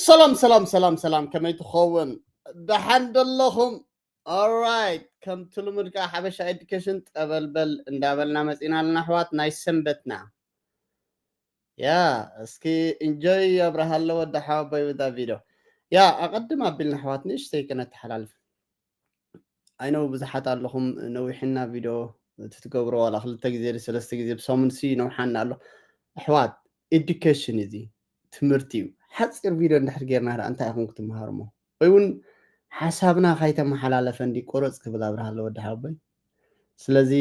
ሰላም ሰላም ሰላም ሰላም፣ ከመይ ትኸውን? ደሓን ደለኹም? Alright፣ ከምቲ ልሙድ ከዓ ሓበሻ ኤዱኬሽን ጠበልበል እንዳበልና መፂና ኣለና ኣሕዋት። ናይ ሰንበትና ያ እስኪ እንጆይ ኣብርሃለ ወዲ ሓወቦይ with that video። ያ ኣቐድም ኣቢልና ኣሕዋት ንእሽተይ ከነተሓላልፍ። ኣይነው ብዙሓት ኣለኹም ነዊሕና ቪድዮ እቲ ትገብሮ ዋላ ክልተ ግዜ ሰለስተ ግዜ ብሰሙን ሲ ነውሓና ኣሎ። ኣሕዋት፣ ኤዱኬሽን እዚ ትምህርቲ እዩ። ሓፂር ቪድዮ እንድሕር ጌርና ደኣ እንታይ ኢኹም ክትመሃርሞ? ወይ እውን ሓሳብና ካይተመሓላለፈ እንዲ ቁርፅ ክብል ኣብርሃለ ወዲ ሓወቦይ። ስለዚ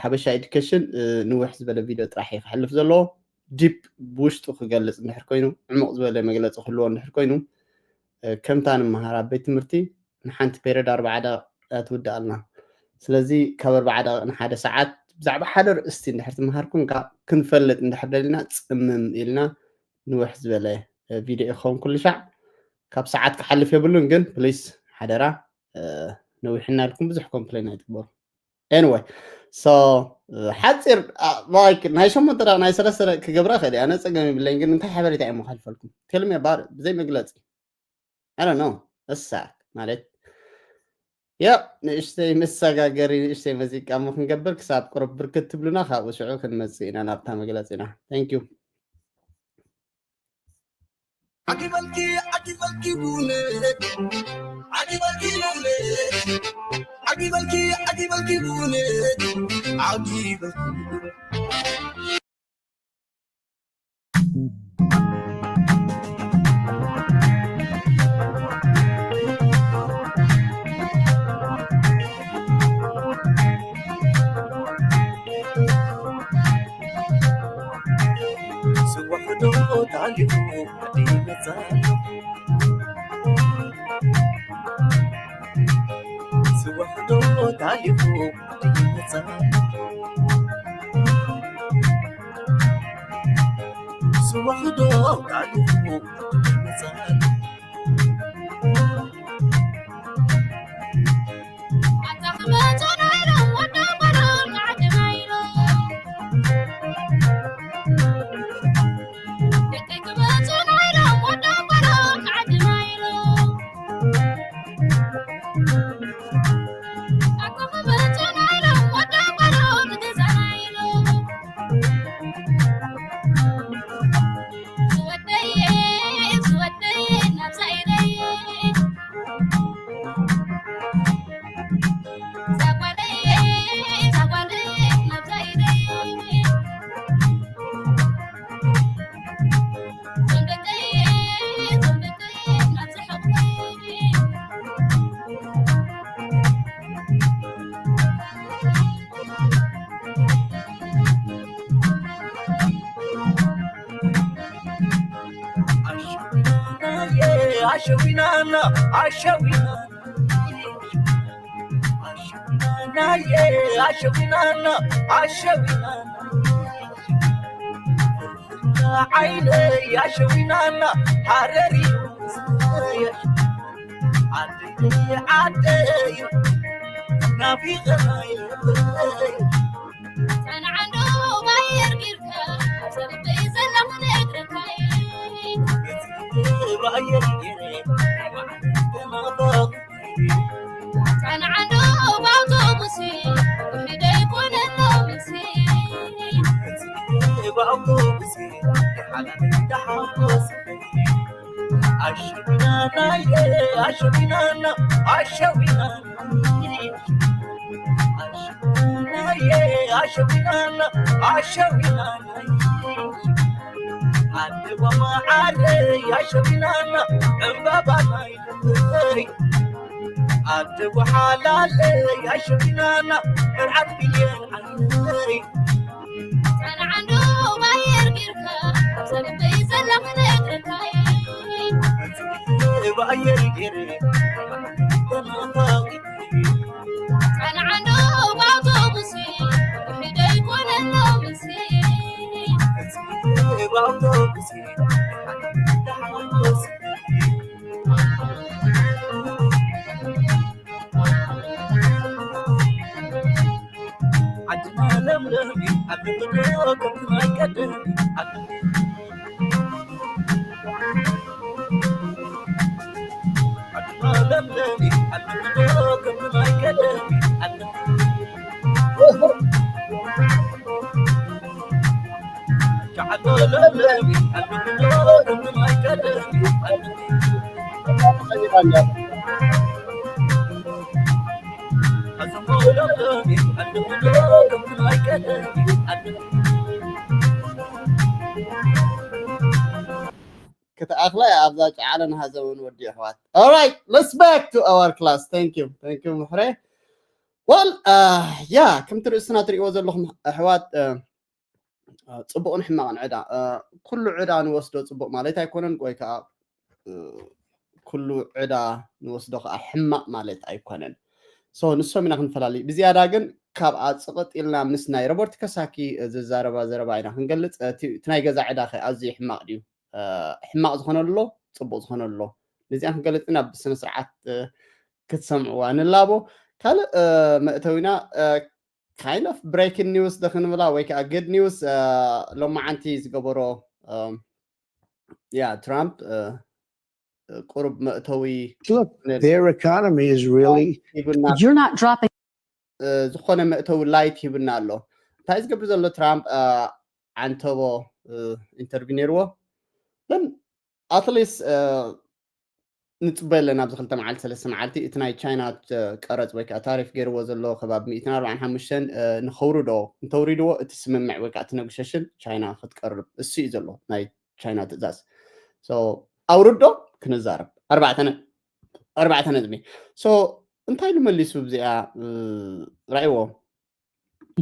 ሓበሻ ኤዱኬሽን ንውሕ ዝበለ ቪድዮ ጥራሕ እዩ ክሕልፍ ዘለዎ። ዲፕ ብውሽጡ ክገልፅ እንድሕር ኮይኑ፣ ዕሙቕ ዝበለ መግለፂ ክህልዎ እንድሕር ኮይኑ፣ ከምታ ንምሃር ኣብ ቤት ትምህርቲ ንሓንቲ ፔሪድ ኣርባዓ ደቂቃ ትውዳኣልና። ስለዚ ካብ ኣርባዓ ደቂቃ ንሓደ ሰዓት ብዛዕባ ሓደ ርእስቲ እንድሕር ትምሃርኩም፣ ክንፈልጥ እንድሕር ደሊና ፅምም ኢልና ንውሕ ዝበለ ቪድዮ ይኸውን ኩሉ ሻዕ። ካብ ሰዓት ክሓልፍ የብሉን፣ ግን ፕሊስ ሓደራ፣ ነዊሕና ኢልኩም ብዙሕ ኮምፕሌን ኣይትግበሩ። Anyway, so ሓፂር፣ like ናይ ሸሞንተ ደቂቃ ናይ ሰለስተ ደቂቃ ክገብራ ክእል እየ፣ ኣነ ፀገም የብለይን። ግን እንታይ ሓበሬታ እዮም ከሕልፈልኩም? Tell me about it፣ ብዘይ መግለፂ። I don't know። እሳ ማለት ያ ንእሽተይ መሰጋገሪ፣ ንእሽተይ መዚቃ እሞ ክንገብር፣ ክሳብ ቁሩብ ብርክት ትብሉና፣ ካብኡ ሽዑ ክንመፅእ ኢና ናብታ መግለፂና። Thank you። ዓጊበልኪ ዓጊበልኪ ቡነ ዓጊበልኪ ቡነ ዓጊበልኪ ዓጊበልኪ ቡነ ዓጊበልኪ ስዋሕዶ ታሊኹ ዓዲ መጻ ስዋሕዶ ታሊኹ ዓዲ መጻ ስዋሕዶ ታሊኹ ዓዲ መጻ ኣሸዊናና ኣሸዊናና ኣሸዊናና ኣሸዊናና ዓይነይ ኣሸዊናና ሃረሪ ዓደይ ዓደይ ናፊቐናይ ጸንዓንዶ ባየር ጊርካ ኣብ ሰብተይ ዘለኹ ነግረካይ ባየር ጊረ ተናፋቕ ጸንዓንዶ ብኣውቶቡስ ውሕደይ ኮነሎ ምሲ ብኣውቶቡስ ሓላል ተሓጎስ ኣሸዊናናየ ኣሸዊናና ኣሸዊናና ኣሸዊናናየ ኣሸዊናና ኣሸዊናና ኣደዋ መዓረይ ኣሸዊናና ዕምባባ ናይ ልበይ ኣደዋ ሓላለይ ኣሸዊናና መርዓት ብየን ዓለይ ጸንዓንዶ ባየር ጌርካ ኣብ ሰብተይ ዘለኽ ነግረካይ ባየር ጌረ ተናፋቂ ጸንዓንዶ ብኣውቶቡስ ውሕደይ ኮነሎ ምሲ ብኣውቶቡስ ተሓጎስ ዓድና ለምለም እዩ ኣብ ልብዶ ከምቲ ናይ ቀደም እዩ ኣብ ክትኣኽላ ኣብዛ ጨዓለ ናሃዘውን ወዲ ኣሕዋት። Alright, let's back to our class. Thank you. Thank you ምሕረ። Well, yeah, ከምቲ ርእስና ትርእይዎ ዘለኹም ኣሕዋት፣ ጽቡቕን ሕማቕን ዕዳ። ኩሉ ዕዳ ንወስዶ ጽቡቕ ማለት ኣይኮነን፣ ወይ ከዓ ኩሉ ዕዳ ንወስዶ ከዓ ሕማቕ ማለት ኣይኮነን። So ንሶም ኢና ክንፈላሊ። ብዝያዳ ግን ካብ ኣጽቕጥ ኢልና ምስ ናይ ሮበርት ከሳኪ ዝዛረባ ዘረባ ኢና ክንገልጽ። እቲ ናይ ገዛ ዕዳ ከ ኣዝዩ ሕማቕ ድዩ? ሕማቕ ዝኾነ ኣሎ፣ ጽቡቕ ዝኾነ ኣሎ። ነዚኣ ክንገልጽ ኢና ብስነ ስርዓት ክትሰምዕዋ ንላቦ። ካልእ መእተዊና kind of breaking news ዶ ክንብላ ወይ ከዓ good news፣ ሎማዓንቲ ዝገበሮ ያ ትራምፕ ቁሩብ መእተዊ Look, their economy is really ሂቡና You're not dropping. ዝኾነ መእተዊ ላይት ሂቡና ኣሎ። እንታይ ዝገብር ዘሎ ትራምፕ ዓንተቦ ኢንተርቪው ነይርዎ። ግን ኣትሊስት ንፅበ ኣለና ኣብዚ ክልተ መዓልቲ ሰለስተ መዓልቲ እቲ ናይ ቻይና ቀረፅ ወይ ከዓ ታሪፍ ገይርዎ ዘሎ ከባቢ ሚእትን ኣርባዓን ሓሙሽተን ንኸውርዶ እንተውሪድዎ እቲ ስምምዕ ወይ ከዓ እቲ ነጉሸሽን ቻይና ክትቀርብ እሱ እዩ ዘሎ ናይ ቻይና ትእዛዝ። ኣውርዶ ክንዛረብ ኣርባዕተ ነጥቢ ሶ እንታይ ኢሉ መሊሱ ብዚኣ ራእይዎ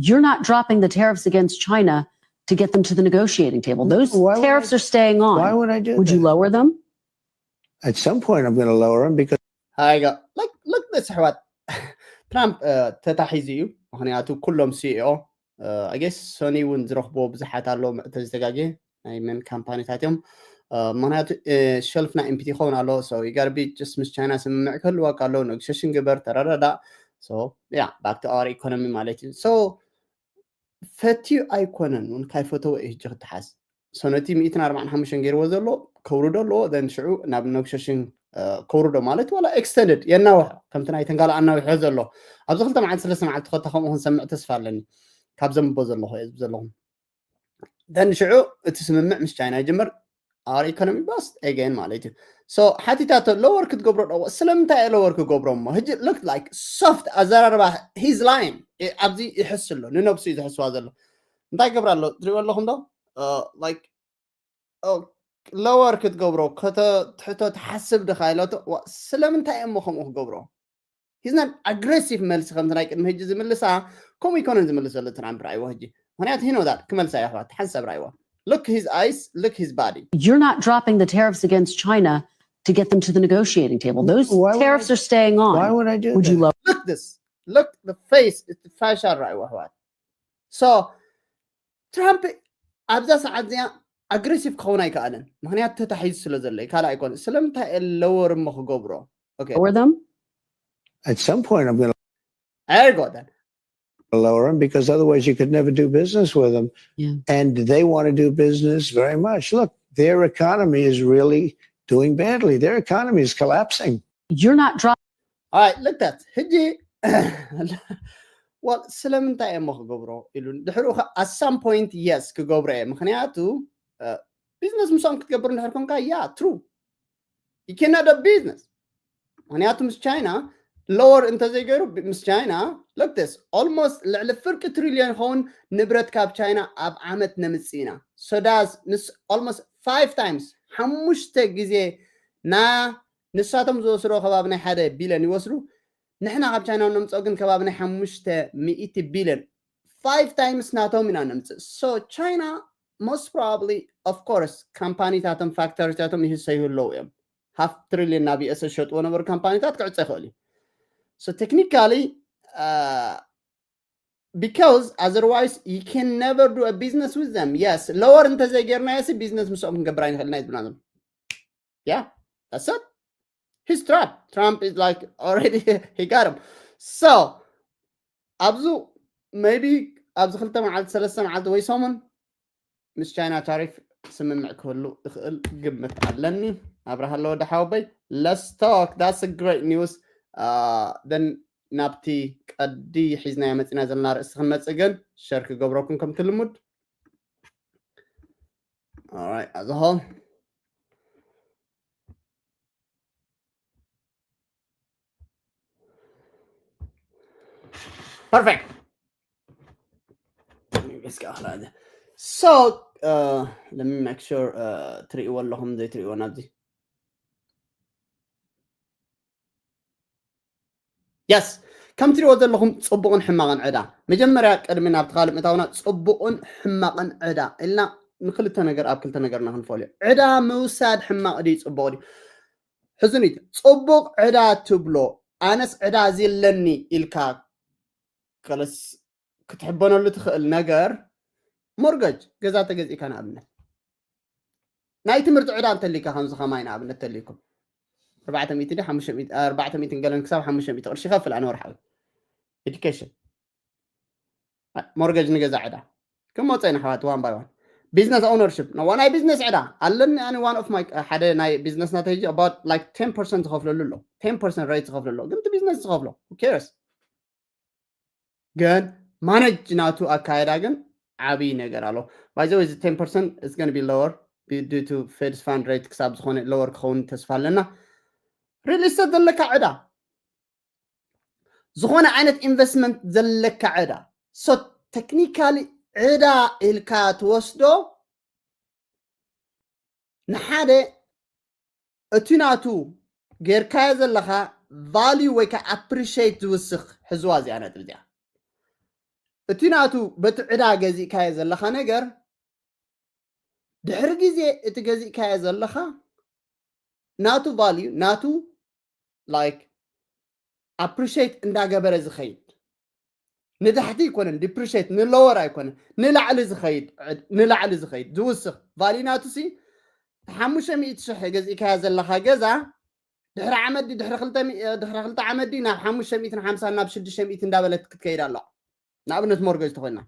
You're not dropping the tariffs against China to get them to the negotiating table. Those Why would tariffs I- are staying on. Why would I do Would you that? Lower them? At some point, I'm going to lower them because ሃይጋ ሎክ ሎክ ደስ ኣሕዋት ትራምፕ ተታሒዙ እዩ። ምክንያቱ ኩሎም ሲኢኦ ኣጌስ ሶኒ እውን ዝረኽብዎ ብዙሓት ኣለዎ መእተዊ ዝተጋግየ ናይ መን ካምፓኒታት እዮም። ምክንያቱ ሸልፍና ኢምፒቲ ይኸውን ኣሎ። ሶ ዩ ጋር ቢ ጀስት ምስ ቻይና ስምምዕ ክህልወካ ኣለዎ። ኔጎሽሽን ግበር ተረዳዳእ። ያ ባክ ቱ ኣወር ኢኮኖሚ ማለት እዩ። ሶ ፈትዩ ኣይኮነን እውን ካይፈተወ እዩ ሕጂ ክትሓዝ። ሶ ነቲ ሚእትን ኣርባዓን ሓሙሽተን ገይርዎ ዘሎ ከውርዶ ኣለዎ። ዘን ሽዑ ናብ ኔጎሽሽን ከውርዶ ማለት ዋላ ኤክስተንድድ የናውሖ ከምቲ ናይ ተንጋሎ ኣናውሖ ዘሎ ኣብዚ ክልተ መዓልቲ ሰለስተ መዓልቲ ኮታ ከምኡ ክንሰምዕ ተስፋ ኣለኒ። ካብ ዘንብቦ ዘለኹ እየ ዝብ ዘለኹም ዘን ሽዑ እቲ ስምምዕ ምስ ቻይና ይጅምር። ኣር ኢኮኖሚ ባስት ኤገን ማለት እዩ። ሶ ሓቲታቶ ሎወር ክትገብሮ ዶ? ስለምንታይ እየ ሎወር ክገብሮ እሞ? ሕጂ ሉክ ላይክ ሶፍት ኣዘራርባ ሂዝ ላይን ኣብዚ ይሕስ ኣሎ ንነብሱ እዩ ዝሕስዋ ዘሎ። እንታይ ገብር ኣሎ ትሪእዎ ኣለኹም ዶ? ላይክ ሎወር ክትገብሮ ከተትሕቶ ትሓስብ ድኻ ኢለቶ። ዋ፣ ስለምንታይ እየ እሞ ከምኡ ክገብሮ? ሂዝ ናት ኣግሬሲቭ መልሲ ከምቲ ናይ ቅድሚ ሕጂ ዝምልሳ ከምኡ ይኮነን ዝምልስ ዘሎ ትራምፕ ራእይዎ ሕጂ። ምክንያቱ ሂኖ ዛት ክመልሳ እያ ኣሕዋት ሓንሳብ ራእይዋ። Look his eyes, look his body. You're not dropping the tariffs against China to get them to the negotiating table. Those Why would tariffs I- are staying on. Why would I do Would you that? lower? Look this. Look the face. It's facial ራእይዋ ኣሕዋት። So ትራምፕ ኣብዛ ሰዓት እዚኣ ኣግሬሲቭ ክኸውን ኣይከኣለን። ምክንያቱ ተታሒዙ ስለ ዘሎ ካልእ ኣይኮነ። ስለምንታይ እየ ሎወር እሞ ክገብሮ? Okay. Lower them? At some point, I'm going There you go then. to lower them because otherwise you could never do business with them. Yeah. And they want to do business very much. Look, their economy is really doing badly. Their economy is collapsing. You're not dropping. Alright, look that. ሕጂ well ስለምንታይ እየ እሞ ክገብሮ ኢሉ ድሕሪኡ at some point yes ክገብሮ እየ። ምክንያቱ ቢዝነስ ምስኦም ክትገብር እንድሕር ኮንካ ያ ትሩ you cannot do business። ምክንያቱ ምስ ቻይና ሎወር እንተዘይገይሩ ምስ ቻይና look this almost ልዕሊ ፍርቂ ትሪልዮን ይኸውን ንብረት ካብ ቻይና ኣብ ዓመት ነምጽእ ኢና። So that's ምስ almost five times ሓሙሽተ ግዜ ና ንሳቶም ዝወስዶ ከባቢ ናይ ሓደ ቢልዮን ይወስዱ። ንሕና ካብ ቻይና ነምፅኦ ግን ከባቢ ናይ ሓሙሽተ ሚእቲ ቢልዮን five times ናቶም ኢና ነምፅእ። So ቻይና most probably of course ካምፓኒታቶም ፋክተሪታቶም ይህሰዩ ኣለዉ እዮም። ሃፍ ትሪልዮን ናብ ዩኤስ ዝሸጥዎ ነበሩ ካምፓኒታት ክዕፀ ይኽእል እዩ። So technically because otherwise you can never do a business with them. Yes ሎወር እንተዘይጌርናዮ ሲ ቢዝነስ ምስኦም ክንገብር ኣይንኽእልና ይብሉና። Yeah, that's it. He's trapped. Trump is like already he got him. So ኣብዚ maybe ኣብዚ ክልተ መዓልቲ ሰለስተ መዓልቲ ወይ ሰሙን ምስ ቻይና ታሪፍ ስምምዕ ክህሉ ይኽእል ግምት ኣለኒ። ኣብርሃ ኣለዎ ደሓወበይ። Let's talk. That's a great news. ደን ናብቲ ቀዲ ሒዝናዮ መፂና ዘለና ርእሲ ክንመፅእ ግን ሸር ክገብረኩም ከምቲ ልሙድ። All right, as a whole. Perfect. Let's go. So, uh, let me make sure uh, ትርእይዎ ኣለኹም ዘይትርእይዎ ናብዚ። የስ፣ ከም ትሪእዎ ዘለኹም ፅቡቕን ሕማቕን ዕዳ። መጀመርያ ቅድሚ ናብቲ ካልእ ምእታውና ፅቡቕን ሕማቕን ዕዳ ኢልና ንክልተ ነገር ኣብ ክልተ ነገርና ክንፈልዮ። ዕዳ ምውሳድ ሕማቕ ድዩ ፅቡቕ ድዩ? ሕዝኒት፣ ፅቡቕ ዕዳ ትብሎ ኣነስ ዕዳ እዚ ኣለኒ ኢልካ ከለስ ክትሕበነሉ ትኽእል ነገር ሞርገጅ ገዛ ተገዚእካ ንኣብነት ናይ ትምህርቲ ዕዳ እንተሊካ ከምዚ ከማይ ንኣብነት ተሊኩም ኣርባዕተ ሚእቲ ድዩ ሓሙሽተ ሚእቲ ኣርባዕተ ሚእቲ ገለን ክሳብ ሓሙሽተ ሚእቲ ቅርሺ ይኸፍል ኣነ ወርሓዊ ኤዱኬሽን ሞርገጅ ንገዛ ዕዳ ክመፀ ኢና ኣሕዋት one by one business ownership ነዋ ናይ ቢዝነስ ዕዳ ኣለኒ ኣነ one of my ሓደ ናይ ቢዝነስ ናተይ ሕጂ about like ten percent ዝኸፍለሉ ኣሎ ten percent rate ዝኸፍለሉ ኣሎ ግን እቲ ቢዝነስ ዝኸፍሎ who cares ግን ማነጅ ናቱ ኣካየዳ ግን ዓብዪ ነገር ኣሎ by the way እዚ ten percent is going to be lower due to Fed's fund rate ክሳብ ዝኾነ lower ክኸውን ተስፋ ኣለና real estate ዘለካ ዕዳ ዝኾነ ዓይነት investment ዘለካ ዕዳ so technically ዕዳ ኢልካ ትወስዶ ንሓደ እቲ ናቱ ጌርካዮ ዘለኻ value ወይ ከዓ appreciate ዝውስኽ ሕዝዋ እዚኣ ነጥብ እዚኣ እቲ ናቱ በቲ ዕዳ ገዚእካዮ ዘለኻ ነገር ድሕሪ ግዜ እቲ ገዚእካዮ ዘለኻ ናቱ value ናቱ like appreciate እንዳገበረ ዝኸይድ ንታሕቲ ኣይኮነን depreciate ንlower ኣይኮነን ንላዕሊ ዝኸይድ ንላዕሊ ዝኸይድ ዝውስኽ value ናቱ ሲ ሓሙሽተ ሚእቲ ሽሕ ገዚእካያ ዘለኻ ገዛ ድሕሪ ዓመት ድሕሪ ክልተ ዓመት ናብ ሓሙሽተ ሚእትን ሓምሳን ናብ ሽዱሽተ ሚእቲ እንዳበለት ክትከይድ ኣለዋ ንኣብነት ሞርገጅ ተኮይና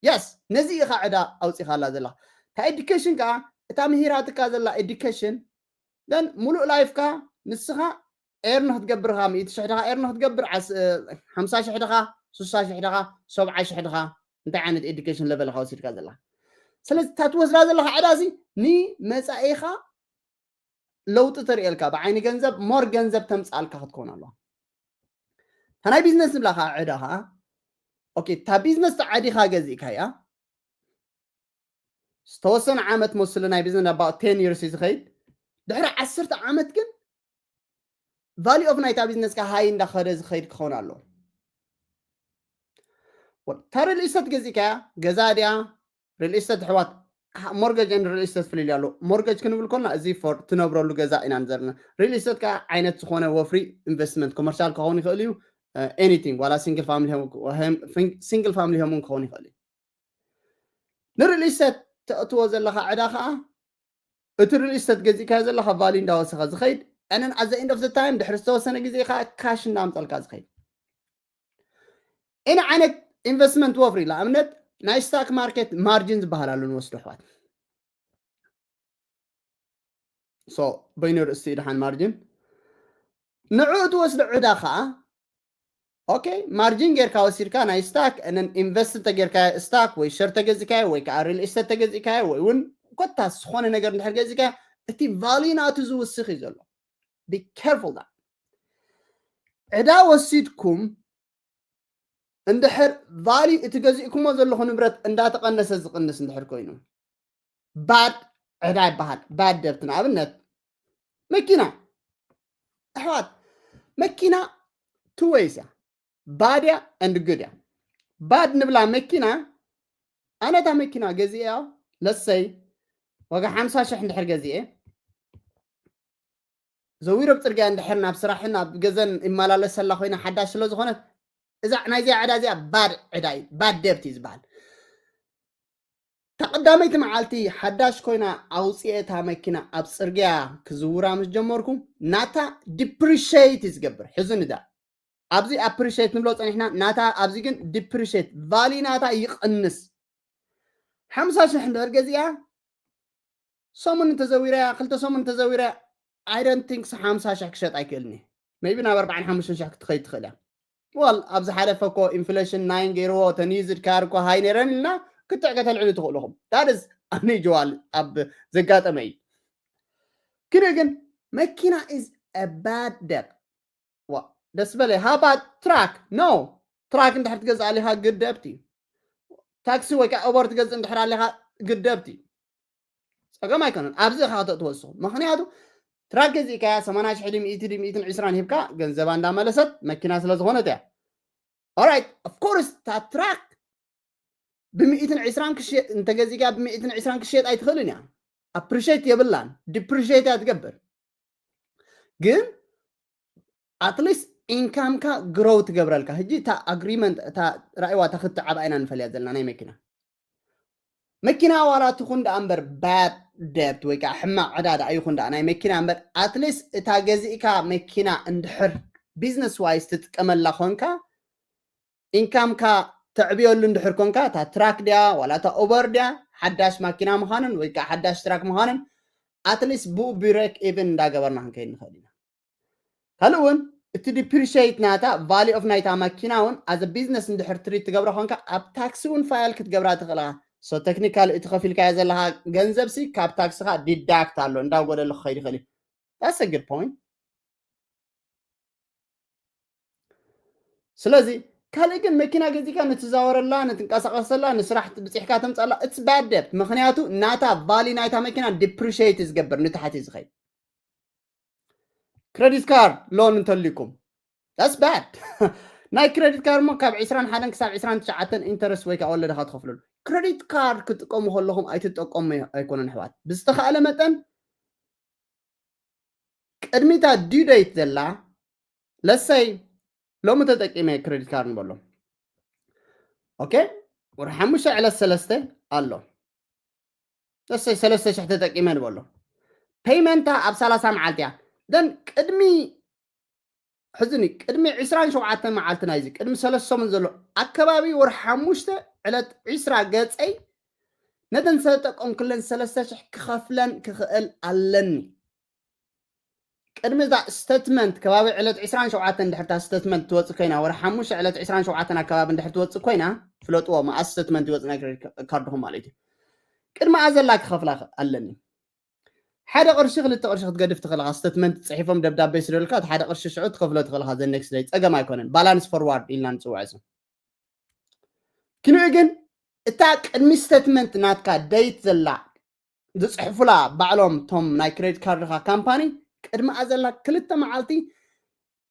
yes ነዚ ኢኻ ዕዳ ኣውፂኻላ ዘላ እታ education ከዓ እታ ምሂራትካ ዘላ education then ሙሉእ life ካ ንስኻ earn ክትገብር ኢኻ ሚእቲ ሽሕ ድኻ earn ክትገብር ሓምሳ ሽሕ ድኻ ስሳ ሽሕ ድኻ ሰብዓ ሽሕ ድኻ እንታይ ዓይነት education level ኢኻ ወሲድካ ዘላ ስለዚ እታ ትወስዳ ዘለኻ ዕዳ እዚ ንመፃኢኻ ለውጢ ተርእየልካ ብዓይኒ ገንዘብ more ገንዘብ ተምፃልካ ክትከውን ኣለዋ እታ ናይ ቢዝነስ ንብላ ከዓ ዕዳ ከዓ okay እታ ቢዝነስ ተዓዲኻ ገዚእካያ ዝተወሰነ ዓመት መስሉ ናይ ቢዝነስ about ten years እዩ ዝኸይድ ድሕሪ ዓሰርተ ዓመት ግን value of ናይታ ቢዝነስ ከዓ ሃይ እንዳኸደ ዝኸይድ ክኸውን ኣለዎ እታ real estate ገዚእካያ ገዛ ድያ real estate ኣሕዋት mortgage and real estate ፍልልይ ኣሎ mortgage ክንብል ከልና እዚ for ትነብረሉ ገዛ ኢና ንዘርና real estate ከዓ ዓይነት ዝኾነ ወፍሪ investment commercial ክኸውን ይኽእል እዩ anything ዋላ single family home single family home ክኸውን ይኽእል እዩ ን real estate ተእትዎ ዘለኻ ዕዳ ከዓ እቲ real estate ገዚእካዮ ዘለኻ value እንዳወሰኸ ዝኸይድ and then at the end of the time ድሕሪ ዝተወሰነ ግዜ ከዓ cash እንዳምፀልካ ዝኸይድ እኒ ዓይነት investment ወፍሪ ንኣብነት ናይ stock market margin ዝበሃል ኣሎ ንወስዶ ኣሕዋት so በይኑ ርእሲ ድሓን margin ንዕኡ ትወስዶ ዕዳ ከዓ okay margin ጌርካ ወሲድካ ናይ stock and invest እንተጌርካዮ stock ወይ share ተገዚእካዮ ወይ ከዓ real estate ተገዚእካዮ ወይ እውን ኮታ ዝኾነ ነገር እንድሕር ገዚእካዮ እቲ value ናቱ ዝውስኽ እዩ ዘሎ be careful that ዕዳ ወሲድኩም እንድሕር value እቲ ገዚእኩሞ ዘለኹ ንብረት እንዳተቐነሰ ዝቕንስ እንድሕር ኮይኑ bad ዕዳ ይበሃል bad debt ንኣብነት መኪና ኣሕዋት መኪና two ways እያ bad እያ and good እያ bad ንብላ መኪና ኣነ እታ መኪና ገዚኤያ let's say ዋጋ ሓምሳ ሽሕ እንድሕር ገዚኤ ዘዊረ ኣብ ፅርግያ እንድሕር ናብ ስራሕን ኣብ ገዘን ይመላለሰላ ኮይና ሓዳሽ ስለ ዝኾነት እዛ ናይዚኣ ዕዳ እዚኣ bad ዕዳ እዩ bad debt እዩ ዝበሃል እታ ቀዳመይቲ መዓልቲ ሓዳሽ ኮይና ኣውፅኤ እታ መኪና ኣብ ፅርግያ ክዝውራ ምስ ጀመርኩ ናታ depreciate እዩ ዝገብር ሕዚ ንዳ ኣብዚ appreciate ንብሎ ፀኒሕና ናታ ኣብዚ ግን depreciate value ናታ ይቕንስ ሓምሳ ሽሕ እንድሕር ገዚኣ ሰሙን እንተዘዊረያ ክልተ ሰሙን እንተዘዊረያ I don't think ሓምሳ ሽሕ ክሸጥ ኣይክእልን እየ maybe ናብ ኣርባዓን ሓሙሽተን ሽሕ ክትኸይድ ትኽእል እያ። Well፣ ኣብ ዝሓለፈ እኮ ኢንፍሌሽን ናይን ገይርዎ፣ ተን ዩዝድ ካር እኮ ሃይ ነይረን ኢልና ክትዕ ከተልዕሉ ትኽእሉ ኢኹም። That is unusual ኣብ ዘጋጠመ እዩ። ግን ግን መኪና is a bad debt። ዋ፣ ደስ በለ ሃባ ትራክ። No፣ ትራክ እንድሕር ትገዝእ ኣሊኻ ግደብቲ። ታክሲ ወይ ከዓ ኡበር ትገዝእ እንድሕር ኣሊኻ ግደብቲ። ጸገም ኣይኮነን ኣብዚ ኢኻ ከተእትዎ ዝስኹ። ምኽንያቱ ትራክ ገዚእካያ ሰማንያ ሽሕ ድዩ፣ ሚእቲ ድዩ፣ ሚእትን ዕስራን ሂብካ ገንዘባ እንዳመለሰት መኪና ስለ ዝኾነት እያ። Alright፣ of course እታ ትራክ ብሚእትን ዕስራን ክሽየጥ እንተገዚእካያ ብሚእትን ዕስራን ክሽየጥ ኣይትኽእልን እያ። ኣፕሪሼት የብላን፣ ዲፕሪሼት እያ ትገብር። ግን ኣትሊስት ኢንካምካ ግሮው ትገብረልካ። ሕጂ እታ ኣግሪመንት እታ ራእይዋ እታ ክትዓባ ኢና ንፈልያ ዘለና ናይ መኪና መኪና ዋላ ትኹን ደኣ እምበር ባድ ደብት ወይ ከዓ ሕማቕ ዕዳ ደኣ ይኹን ደኣ ናይ መኪና እምበር ኣትሊስት እታ ገዚእካ መኪና እንድሕር ቢዝነስ ዋይስ ትጥቀመላ ኮንካ ኢንካምካ ተዕብየሉ እንድሕር ኮንካ እታ ትራክ ድያ ዋላ እታ ኡበር ድያ ሓዳሽ ማኪና ምዃንን ወይ ከዓ ሓዳሽ ትራክ ምዃንን ኣትሊስት ብኡ ብሬክ ኢቨን እንዳገበርና ክንከይድ ንኽእል ኢና። ካልእ እውን እቲ ዲፕሪሽት ናታ ቫሊ ኦፍ ናይታ ማኪና እውን ኣዘ ቢዝነስ እንድሕር ትሪት ትገብሮ ኮንካ ኣብ ታክሲ እውን ፋይል ክትገብራ ትኽእልኻ። ሶ ቴክኒካል እቲ ከፊልካዮ ዘለኻ ገንዘብ ሲ ካብ ታክስኻ ዲዳክት ኣሎ እንዳጎደለ ክኸይድ ይኽእል እዩ። That's a good point። ስለዚ ካልእ ግን መኪና ገዚእካ ንትዛወረላ ንትንቀሳቀሰላ ንስራሕ ብፅሕካ ተምፃላ it's bad debt። ምክንያቱ ናታ ቫሊ ናይታ መኪና ዲፕሪሽት ዝገብር ንታሕቲ ዝኸይድ። ክሬዲት ካርድ ሎን እንተልዩኩም that's bad። ናይ ክሬዲት ካርድ ሞ ካብ ዕስራን ሓደን ክሳብ ዕስራን ትሽዓተን ኢንተረስት ወይ ከዓ ወለድኻ ትኸፍለሉ። ክሬዲት ካርድ ክትጥቀሙ ከለኹም ኣይትጠቀሙ ኣይኮነን ኣሕዋት። ብዝተኻእለ መጠን ቅድሚታ ዲዩ ደይት ዘላ ለሰይ ሎሚ ተጠቂመ ክሬዲት ካርድ ንበሎ። ኦኬ፣ ወርሒ ሓሙሽተ ዕለት ሰለስተ ኣሎ። ለሰይ ሰለስተ ሽሕ ተጠቂመ ንበሎ። ፔይመንታ ኣብ ሰላሳ መዓልቲ እያ። ደን ቅድሚ ሕዝኒ ቅድሚ ዕስራን ሸውዓተን መዓልቲ ናይዚ ቅድሚ ሰለስተ ሰሙን ዘሎ ኣከባቢ ወርሒ ሓሙሽተ ዕለት ዕስራ ገፀይ ነተን ዝተጠቀምክለን ሰለስተ ሽሕ ክኸፍለን ክኽእል ኣለኒ። ቅድሚ እዛ ስተትመንት ከባቢ ዕለት ዕስራን ሸውዓተን እንድሕር እታ ስተትመንት ትወፅእ ኮይና ወርሒ ሓሙሽተ ዕለት ዕስራን ሸውዓተን ኣከባቢ እንድሕር ትወፅእ ኮይና ፍለጥዎ መኣስ ስተትመንት ይወፅእ ናይ ክሬዲት ካርድኹም ማለት እዩ። ቅድሚ ኣዘላ ክኸፍላ ኣለኒ። ሓደ ቅርሺ ክልተ ቅርሺ ክትገድፍ ትኽእልኻ። ስተትመንት ፅሒፎም ደብዳቤ ስደልካ እቲ ሓደ ቅርሺ ሽዑ ትኸፍሎ ትኽእልኻ። ዘ ኔክስት ደይ ፀገም ኣይኮነን። ባላንስ ፎርዋርድ ኢልና ንፅውዖ እዚ ክንኡ ግን እታ ቅድሚ ስተትመንት ናትካ ደይት ዘላ ዝፅሕፉላ ባዕሎም ቶም ናይ ክሬዲት ካርድኻ ካምፓኒ ቅድሚኣ ዘላ ክልተ መዓልቲ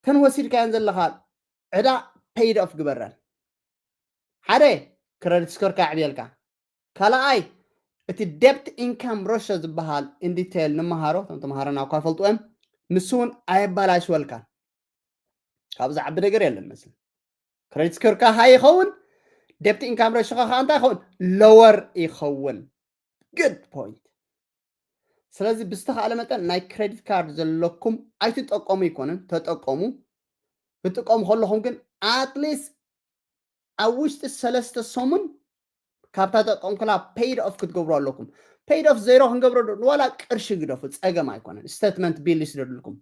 ተን ወሲድካየን ዘለኻ ዕዳ ፔይድ ኦፍ ግበረን። ሓደ ክሬዲት ስኮርካ ኣዕብየልካ። ካልኣይ እቲ ደብት ኢንካም ሮሾ ዝበሃል ኢንዲቴል ንመሃሮ እቶም ተምሃሮና እኳ ፈልጡ እዮም። ንሱ እውን ኣየባላሽወልካን። ካብ ዝዓቢ ነገር የለን መስል። ክሬዲት ስኮርካ ሃይ ይኸውን፣ ደብት ኢንካም ሬሽዮኻ ከዓ እንታይ ይኸውን? ሎወር ይኸውን። ጉድ ፖይንት። ስለዚ ብዝተኻእለ መጠን ናይ ክሬዲት ካርድ ዘለኩም ኣይትጠቀሙ ይኮንን፣ ተጠቀሙ። ክትጥቀሙ ከለኹም ግን ኣትሊስት ኣብ ውሽጢ ሰለስተ ሰሙን ካብታ ተጠቀምኩላ ፔይድ ኦፍ ክትገብሩ ኣለኩም። ፔይድ ኦፍ ዜሮ ክንገብሮ ዶ ዋላ ቅርሺ ግደፉ፣ ፀገም ኣይኮነን። ስተትመንት ቢል ይስደድልኩም።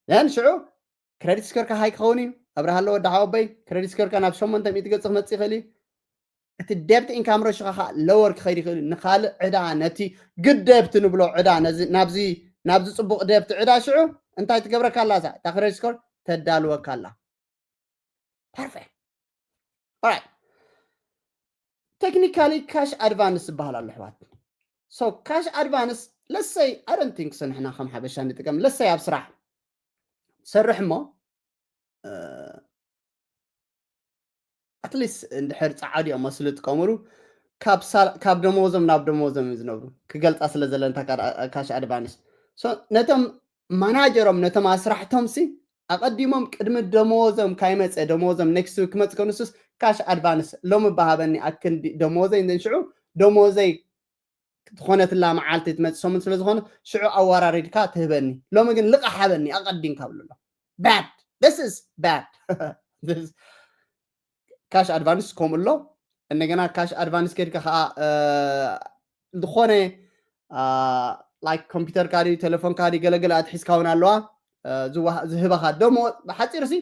ን ሽዑ ክሬዲት ስኮርካ ሃይ ክኸውን እዩ። ኣብርሃሎ ወዲ ሓወቦይ ክሬዲት ስኮርካ ናብ ሸሞንተ ሚእቲ ገጽ ክመጽእ ይኽእል እዩ። እቲ ደብት ኢንካም ሬሽዮኻ ከዓ ሎወር ክኸይድ ይኽእል እዩ። ንኻልእ ዕዳ ነቲ ግድ ደብት ንብሎ ዕዳ ነዚ ናብዚ ናብዚ ጽቡቕ ደብት ዕዳ ሽዑ እንታይ ትገብረካ ኣላ እዛ እታ ክሬዲት ስኮር ተዳልወካ ኣላ። ፐርፌክት። ኦራይት። ቴክኒካሊ ካሽ ኣድቫንስ ዝበሃል ኣሎ ኣሕዋት። ሶ ካሽ ኣድቫንስ ለሰይ ኣይ ዶንት ቲንክ ሶ ንሕና ከም ሓበሻ ንጥቀም ለሰይ ኣብ ስራሕ ሰርሕ እሞ ኣትሊስት እንድሕር ጸዓዱ እዮም መስሉ ጥቀምሉ ካብ ደመወዞም ናብ ደመወዞም ዝነብሩ ክገልጻ ስለ ዘለንታ ካሽ ኣድቫንስ ነቶም ማናጀሮም ነቶም ኣስራሕቶም ሲ ኣቐዲሞም ቅድሚ ደመወዞም ካይመፀ ደመወዞም ኔክስት ዊክ ክመፅ ከንሱስ ካሽ ኣድቫንስ ሎሚ በሃበኒ ኣክንዲ ደመወዘይ እንዘን ሽዑ ደመወዘይ ዝኾነትላ መዓልቲ ትመፅእ ሰሙን ስለ ዝኾነ ሽዑ ኣወራሪድካ ትህበኒ ሎሚ ግን ልቓሕ ሃበኒ ኣቐዲምካ ብልሎ bad this is bad ካሽ ኣድቫንስ ከምኡ ኣሎ እንደገና ካሽ ኣድቫንስ ከድካ ከዓ ዝኾነ ላይክ ኮምፒውተርካ ድዩ ቴሌፎንካ ድዩ ገለገለ ኣትሒዝካ እውን ኣለዋ ዝህበኻ ደሞ ብሓፂር ሲ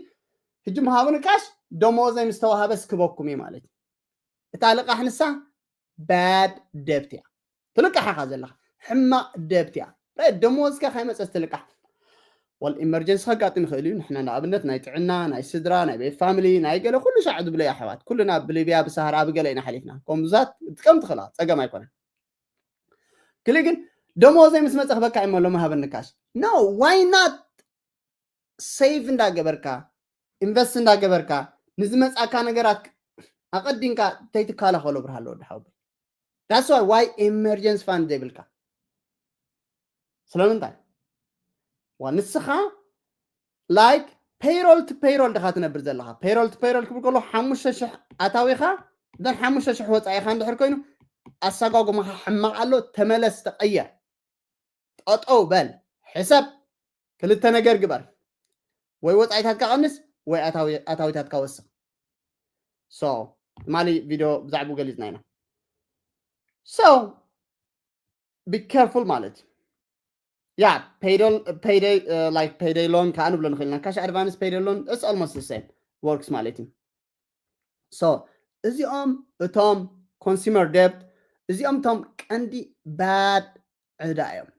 ሕጂ ምሃብን ካሽ ደሞዘይ ምስ ተዋሃበ ስክበኩም እዩ ማለት እዩ። እታ ልቃሕ ንሳ bad debt እያ። ትልቃሕ ኢኻ ዘለኻ ሕማቕ debt እያ። ደሞዝካ ከይመፀስ ትልቃሕ። ወል ኢመርጀንሲ ከጋጥም ይኽእል እዩ። ንሕና ንኣብነት ናይ ጥዕና፣ ናይ ስድራ፣ ናይ ቤት ፋሚሊ፣ ናይ ገለ ኩሉ ሻዕ ዝብሎ እዩ ኣሕዋት። ኩልና ብሊብያ ብሰሃራ ብገለ ኢና ሓሊፍና። ከምዛት ትጥቀም ትኽእላ ፀገም ኣይኮነን። ክሊ ግን ደሞዘይ ምስ መፀ ክበካ እሞ ሎሚ ሃበኒ ካሽ። No, why not? ሴቭ እንዳገበርካ ኢንቨስት እንዳገበርካ ንዝመፃካ ነገራት ኣቐዲንካ ተይትካላኸሎ ብርሃለ ወዲ ሓወቦይ። That's why why emergency fund ዘይብልካ ስለምንታይ ዋ ንስኻ like payroll to payroll ድኻ ትነብር ዘለኻ። Payroll to payroll ክብል ከሎ ሓሙሽተ ሽሕ ኣታዊኻ then ሓሙሽተ ሽሕ ወፃኢኻ እንድሕር ኮይኑ ኣሰጓጉማኻ ሕማቕ ኣሎ። ተመለስ ተቐየር ጠጠው በል ሕሰብ። ክልተ ነገር ግበር ወይ ወፃኢታትካ ቀንስ ወይ ኣታዊታትካ ወስኽ። So ትማሊ ቪድዮ ብዛዕባኡ ገሊፅና ኢና። So be careful ማለት እዩ። Yeah, payday, payday, uh, like payday loan ከዓ ንብሎ ንኽእል ኢና። Cash advance, payday loan, it's almost the same. Works ማለት እዩ። So እዚኦም እቶም consumer debt እዚኦም እቶም ቀንዲ bad ዕዳ እዮም።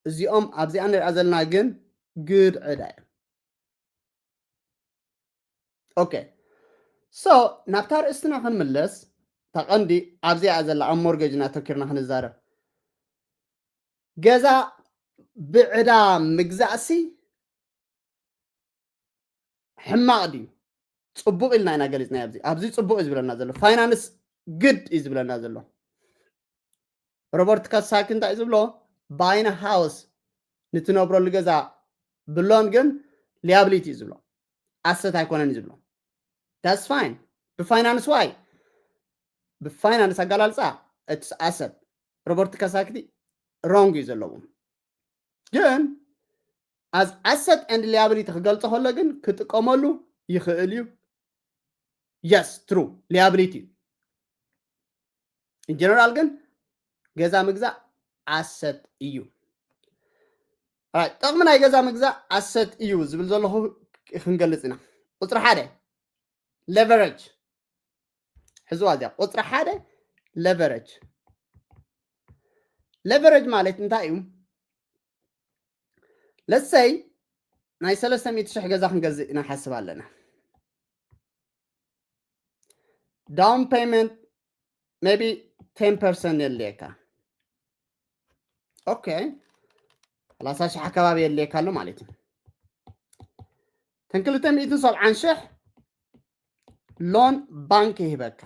እዚኦም ኣብዚኣ ንሪኣ ዘለና ግን good ዕዳ እዮም። Okay, so ናብታ ርእስትና ክንምለስ፣ እታ ቀንዲ ኣብዚኣ ዘላ ኣብ ሞርጌጅ እናተኪርና ክንዛረብ፣ ገዛ ብዕዳ ምግዛእሲ ሕማቕ ድዩ ፅቡቕ ኢልና ኢና ገሊፅና። ኣብዚ ኣብዚ ፅቡቕ እዩ ዝብለና ዘሎ። ፋይናንስ ግድ እዩ ዝብለና ዘሎ። ሮበርት ከሳኪ እንታይ እዩ ዝብሎ? ባይና ሃውስ ንትነብረሉ ገዛ ብሎን ግን ሊያብሊቲ እዩ ዝብሎ። ኣሰት ኣይኮነን እዩ ዝብሎ። That's fine ብፋይናንስ ዋይ ብፋይናንስ ኣጋላልፃ it's asset። ሮበርት ከሳኪ ሮንግ እዩ ዘለዎም። ግን as asset and liability ክገልፆ ከሎ ግን ክጥቀመሉ ይኽእል እዩ። Yes, true, liability እዩ። In general ግን ገዛ ምግዛእ ኣሰት እዩ። ጥቕሚ ናይ ገዛ ምግዛእ ኣሰት እዩ ዝብል ዘለኹ ክንገልፅ ኢና። ቁፅሪ ሓደ leverage ሕዝዋ እዚኣ ቁፅሪ ሓደ leverage። Leverage ማለት እንታይ እዩ? Let's say ናይ ሰለስተ ሚእቲ ሽሕ ገዛ ክንገዝእ ኢና ሓስብ ኣለና። Down payment maybe ten percent የድልየካ። Okay, ሰላሳ ሽሕ ኣካባቢ የድልየካ ኣሎ ማለት እዩ። እተን ክልተ ሚእትን ሰብዓን ሽሕ ሎን ባንክ ይህበካ።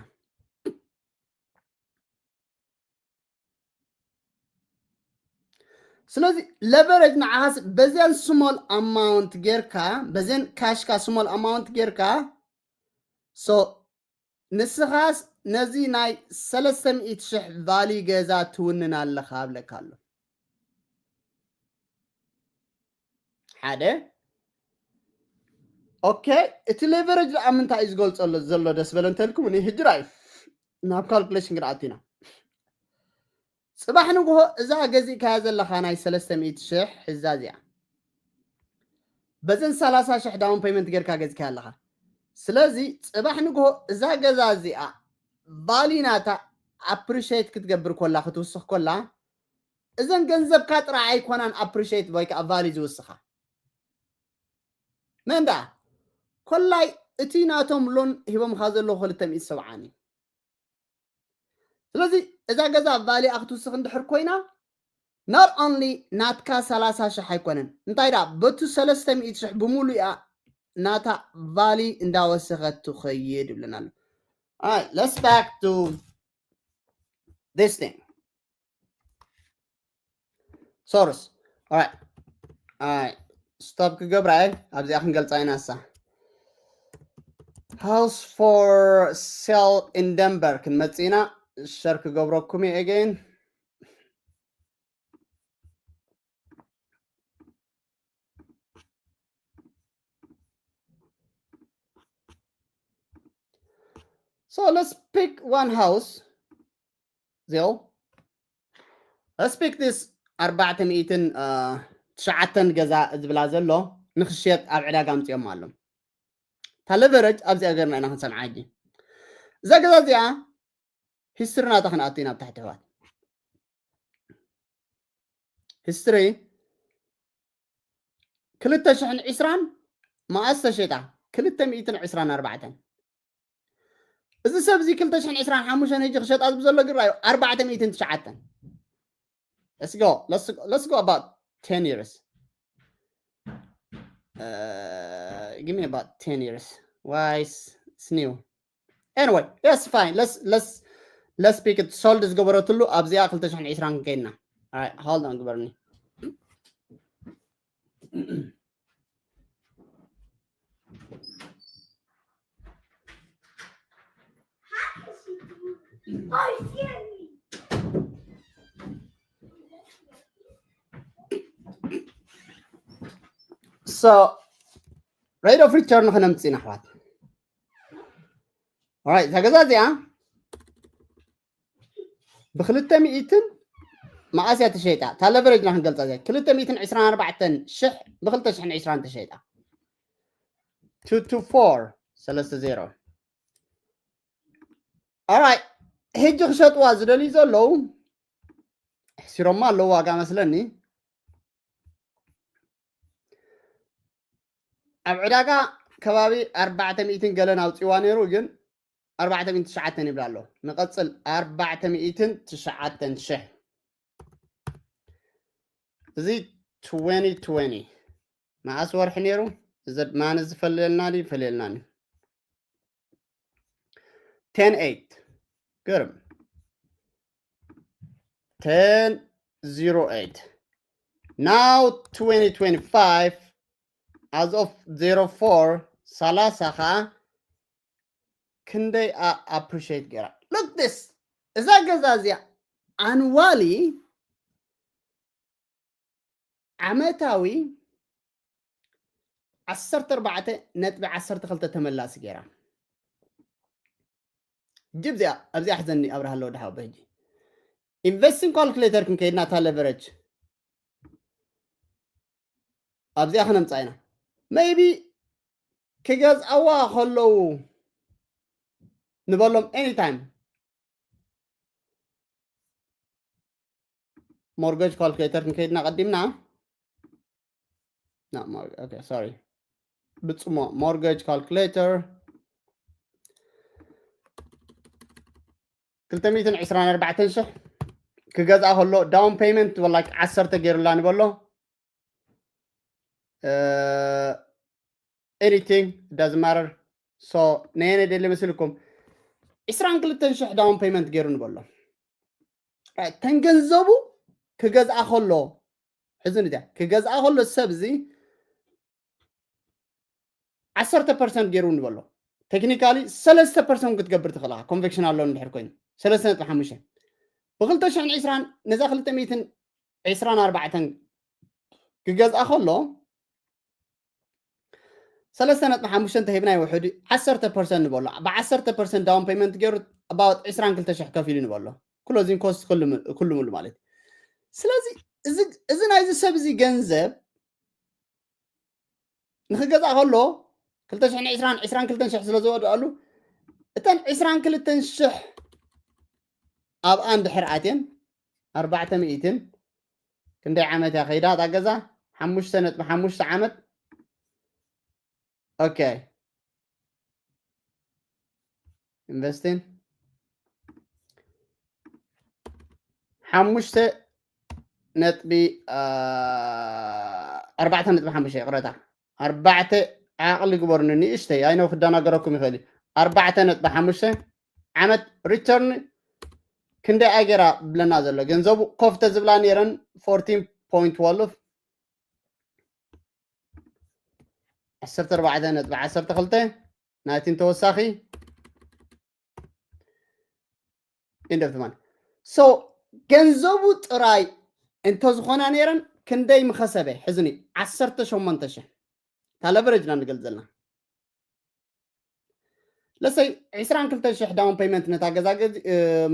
ስለዚ leverage ንዓኻስ በዚያን small amount ጌርካ በዚያን ካሽካ small amount ጌርካ so ንስኻስ ነዚ ናይ ሰለስተ ሚእቲ ሽሕ value ገዛ ትውንን ኣለኻ ኣብለካ ኣሎ። ሓደ okay፣ እቲ leverage ደኣ ምንታይ እዩ ዝገልፀ ዘሎ ደስ በለ እንተልኩም እኒ ህጅራ እዩ ናብ calculation ግዳ ኣቲና። ፅባሕ ንግሆ እዛ ገዚእካያ ዘለኻ ናይ ሰለስተ ሚእቲ ሽሕ ሕዛ እዚኣ በዘን ሰላሳ ሽሕ down payment ጌርካ ገዚእካያ ኣለኻ። ስለዚ ፅባሕ ንግሆ እዛ ገዛ እዚኣ value ናታ appreciate ክትገብር ኮላ ክትውስኽ ኮላ እዘን ገንዘብካ ጥራይ ኣይኮናን appreciate ወይ ከዓ value ዝውስኻ። መን ደኣ ኮላይ እቲ ናቶም ሎን ሂቦምካ ዘለዉ ክልተ ሚእቲ ሰብዓን እዩ። ስለዚ እዛ ገዛ value ክትውስኽ እንድሕር ኮይና not only ናትካ ሰላሳ ሽሕ ኣይኮነን እንታይ ደኣ በቱ ሰለስተ ሚእቲ ሽሕ ብምሉእ እያ ናታ value እንዳወሰኸት ትኸይድ ይብለና ኣሎ። Alright, let's back to this thing. Source. Alright. Alright. Stop ክገብራ እየ ኣብዚኣ ክንገልፃ ኢና እሳ house for sale in Denver ክንመፅእ ኢና። ሸር ክገብረኩም እየ again። So let's pick one house. Zero. Let's pick this ኣርባዕተ ሚእትን ትሽዓተን ገዛ ዝብላ ዘሎ ንኽሽየጥ ኣብ ዕዳጋ ኣምፅኦም ኣለዉ። እታ ለቨረጅ ኣብዚኣ ገርና ኢና ክንሰምዓ ሕጂ። እዛ ገዛ እዚኣ ሂስትሪ ናታ ክንኣቱ ኢና ኣብ ታሕቲ ኣሕዋት። ሂስትሪ ክልተ ሽሕን ዕስራን መኣስ ተሸጣ? ክልተ ሚእትን ዕስራን ኣርባዕተን። እዚ ሰብ እዚ ክልተ ሽሕን ዕስራን ሓሙሽተን ሕጂ ክሸጣ ዝብ ዘሎ ግራዩ ኣርባዕተ ሚእትን ትሽዓተን። Let's go. Let's, let's go about ten years. Uh, give me about ten years. Why is it's new? Anyway, that's fine. Let's let's let's pick it. Sold ዝገበረትሉ ኣብዚኣ ክልተ ሽሕን ዕስራን ከይድና። All right, hold on ግበርኒ። So rate of return ክነምፅእ ኢና ኣሕዋት። Alright፣ እዛ ገዛ እዚኣ ብክልተ ሚእትን መኣስ እያ ተሸይጣ? እታ ለቨሬጅና ክንገልፃ እዚኣ ክልተ ሚእትን ዕስራን ኣርባዕተን ሽሕ ብክልተ ሽሕን ዕስራን ተሸይጣ። Two two four ሰለስተ ዜሮ። Alright፣ ሕጂ ክሸጥዋ ዝደልዩ ዘለዉ ሕሲሮማ ኣለዉ ዋጋ መስለኒ። ኣብ ዕዳጋ ከባቢ ኣርባዕተ ሚእትን ገለን ኣውፂዋ ነይሩ፣ ግን ኣርባዕተ ሚእትን ትሽዓተን ይብላ ኣሎ። ንቐፅል፣ ኣርባዕተ ሚእትን ትሽዓተን ሽሕ። እዚ ትወኒ ትወኒ መኣስ ወርሒ ነይሩ? እዚ ማን ዝፈልየልና ድዩ? ይፈልየልና ድዩ? Ten eight. ግርም። Ten zero eight. Now twenty twenty-five, as of zero four ሰላሳ ከዓ ክንደይ ኣ-፣ appreciate ገይራ። Look this. እዛ ገዛ እዚኣ ኣንዋሊ ዓመታዊ ዓሰርተ ኣርባዕተ ነጥቢ ዓሰርተ ክልተ ተመላሲ ገይራ። ጅብ እዚኣ ኣብዚኣ ሕዘኒ ኣብርሃ ኣለዎ ድሓው በጂ ኢንቨስቲንግ ካልኩሌተር ክንከይድና እታ ለቨረጅ ኣብዚኣ ክነምፃ ኢና። Maybe ክገዝኣዋ ከለዉ ንበሎም anytime ሞርገጅ ካልኩሌተር ክንከይድና ቀዲምና። ና፣ ሞር-፣ ኦኬ፣ ሶሪ። ብጽሞ ሞርገጅ ካልኩሌተር ክልተ ሚእትን ዕስራን ኣርባዕተን ሽሕ ክገዝኣ ከሎ ዳውን ፔይመንት ወላ ዓሰርተ ገይሩላ ንበሎ። ኤኒቲንግ ዳዝ ማረር። ሶ ነየነ ደሊ መስልኩም ዕስራን ክልተን ሽሕ ዳውን ፔይመንት ገይሩ ንበሎ። ተን ገንዘቡ ክገዝኣ ከሎ ሕዝን እዚኣ ክገዝኣ ከሎ ሰብ እዚ ዓሰርተ ፐርሰንት ገይሩ ንበሎ። ቴክኒካሊ ሰለስተ ፐርሰንት ክትገብር ትኽእልኻ። ኮንቨክሽን ኣሎ እንድሕር ኮይኑ ሰለስተ ነጥቢ ሓሙሽተ ብክልተ ሽሕን ዕስራን ነዛ ክልተ ሚእትን ዕስራን ኣርባዕተን ክገዝኣ ከሎ ሰለስተ ነጥቢ ሓሙሽተ እንተሂብናዮ ውሑድ ዓሰርተ ፐርሰንት ንበሎ። ብዓሰርተ ፐርሰንት ዳውን ፔይመንት ገይሩ ኣባውት ዕስራን ክልተ ሽሕ ከፊሉ ንበሎ። ክሎዚንግ ኮስት ክልሙ-፣ ክልሙሉ ማለት እዩ። ስለዚ እዚ፣ እዚ ናይዚ ሰብ እዚ ገንዘብ ንክገዝኣ ከሎ ክልተ ሽሕን ዕስራን፣ ዕስራን ክልተን ሽሕ ስለ ዝወድኣሉ እተን ዕስራን ክልተን ሽሕ ኣብኣ እንድሕር ኣትየን ኣርባዕተ ሚእትን ክንደይ ዓመት እያ ከይዳ እታ ገዛ? ሓሙሽተ ነጥቢ ሓሙሽተ ዓመት። ኦኬ። ኢንቨስቲን ሓሙሽተ ነጥቢ፣ አ፣ ኣርባዕተ ነጥቢ ሓሙሽተ፣ ይቕረታ። ኣርባዕተ ዓቕሊ ግበሩኒ፣ ንእሽተይ፣ ኣይነው ክደናገረኩም ይኽእል እዩ። ኣርባዕተ ነጥቢ ሓሙሽተ ዓመት ሪተርን ክንደይ ኣገራ ብለና ዘሎ? ገንዘቡ ኮፍ ተዝብላ ነይረን ፎርቲን ፖይንት ትወልቭ፣ ዓሰርተ ኣርባዕተ ነጥቢ ዓሰርተ ክልተ ናይቲን ተወሳኺ ኢንድ ኦፍ ማን። ሶ ገንዘቡ ጥራይ እንተዝኾና ነይረን ክንደይ ምኸሰበ? ሕዝኒ ዓሰርተ ሸሞንተ ሽሕ። እታ ለቨረጅና ንገልፅ ዘለና። ለሰይ ዕስራን ክልተን ሽሕ down payment ነታ ገዛ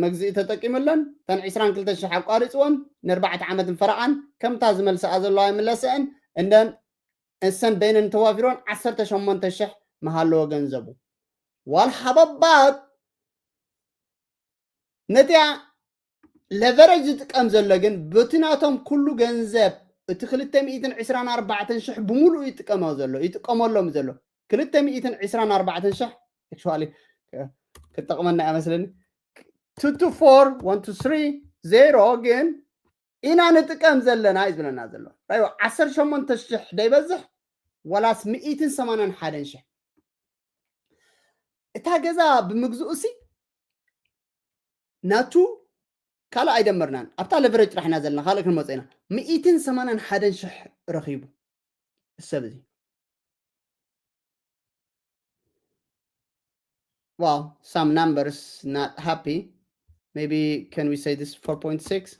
መግዝኢ ተጠቂምለን፣ ተን ዕስራን ክልተን ሽሕ ኣቋሪፅወን፣ ንኣርባዕተ ዓመትን ፈረቓን ከምታ ዝመልሰኣ ዘለዋ ኣይምለሰአን። እንደን እሰን በይነን ተዋፊሮን ዓሰርተ ሸሞንተ ሽሕ መሃለዎ ገንዘቡ። ዋል ሓበባት ነቲያ leverage ዝጥቀም ዘሎ ግን በቲ ናቶም ኩሉ ገንዘብ እቲ ክልተ ሚእትን ዕስራን ኣርባዕተን ሽሕ ብምሉኡ ይጥቀሞ ዘሎ፣ ይጥቀመሎም ዘሎ። ክልተ ሚእትን ዕስራን ኣርባዕተን ሽሕ actually ክጠቕመና እያ መስለኒ። two two four one two three zero ግን ኢና ንጥቀም ዘለና እዩ ዝብለና ዘሎ። ራዮ ዓሰርተ ሸሞንተ ሽሕ ደይበዝሕ ዋላስ ሚእትን ሰማንያን ሓደን ሽሕ እታ ገዛ ብምግዝኡ ሲ ናቱ ካልእ ኣይደመርናን። ኣብታ leverage ጥራሕ ኢና ዘለና፣ ካልእ ክንመጽእ ኢና። ሚእትን ሰማንያን ሓደን ሽሕ ረኺቡ ሰብ እዚ። Wow, some numbers not happy. Maybe can we say this four point six?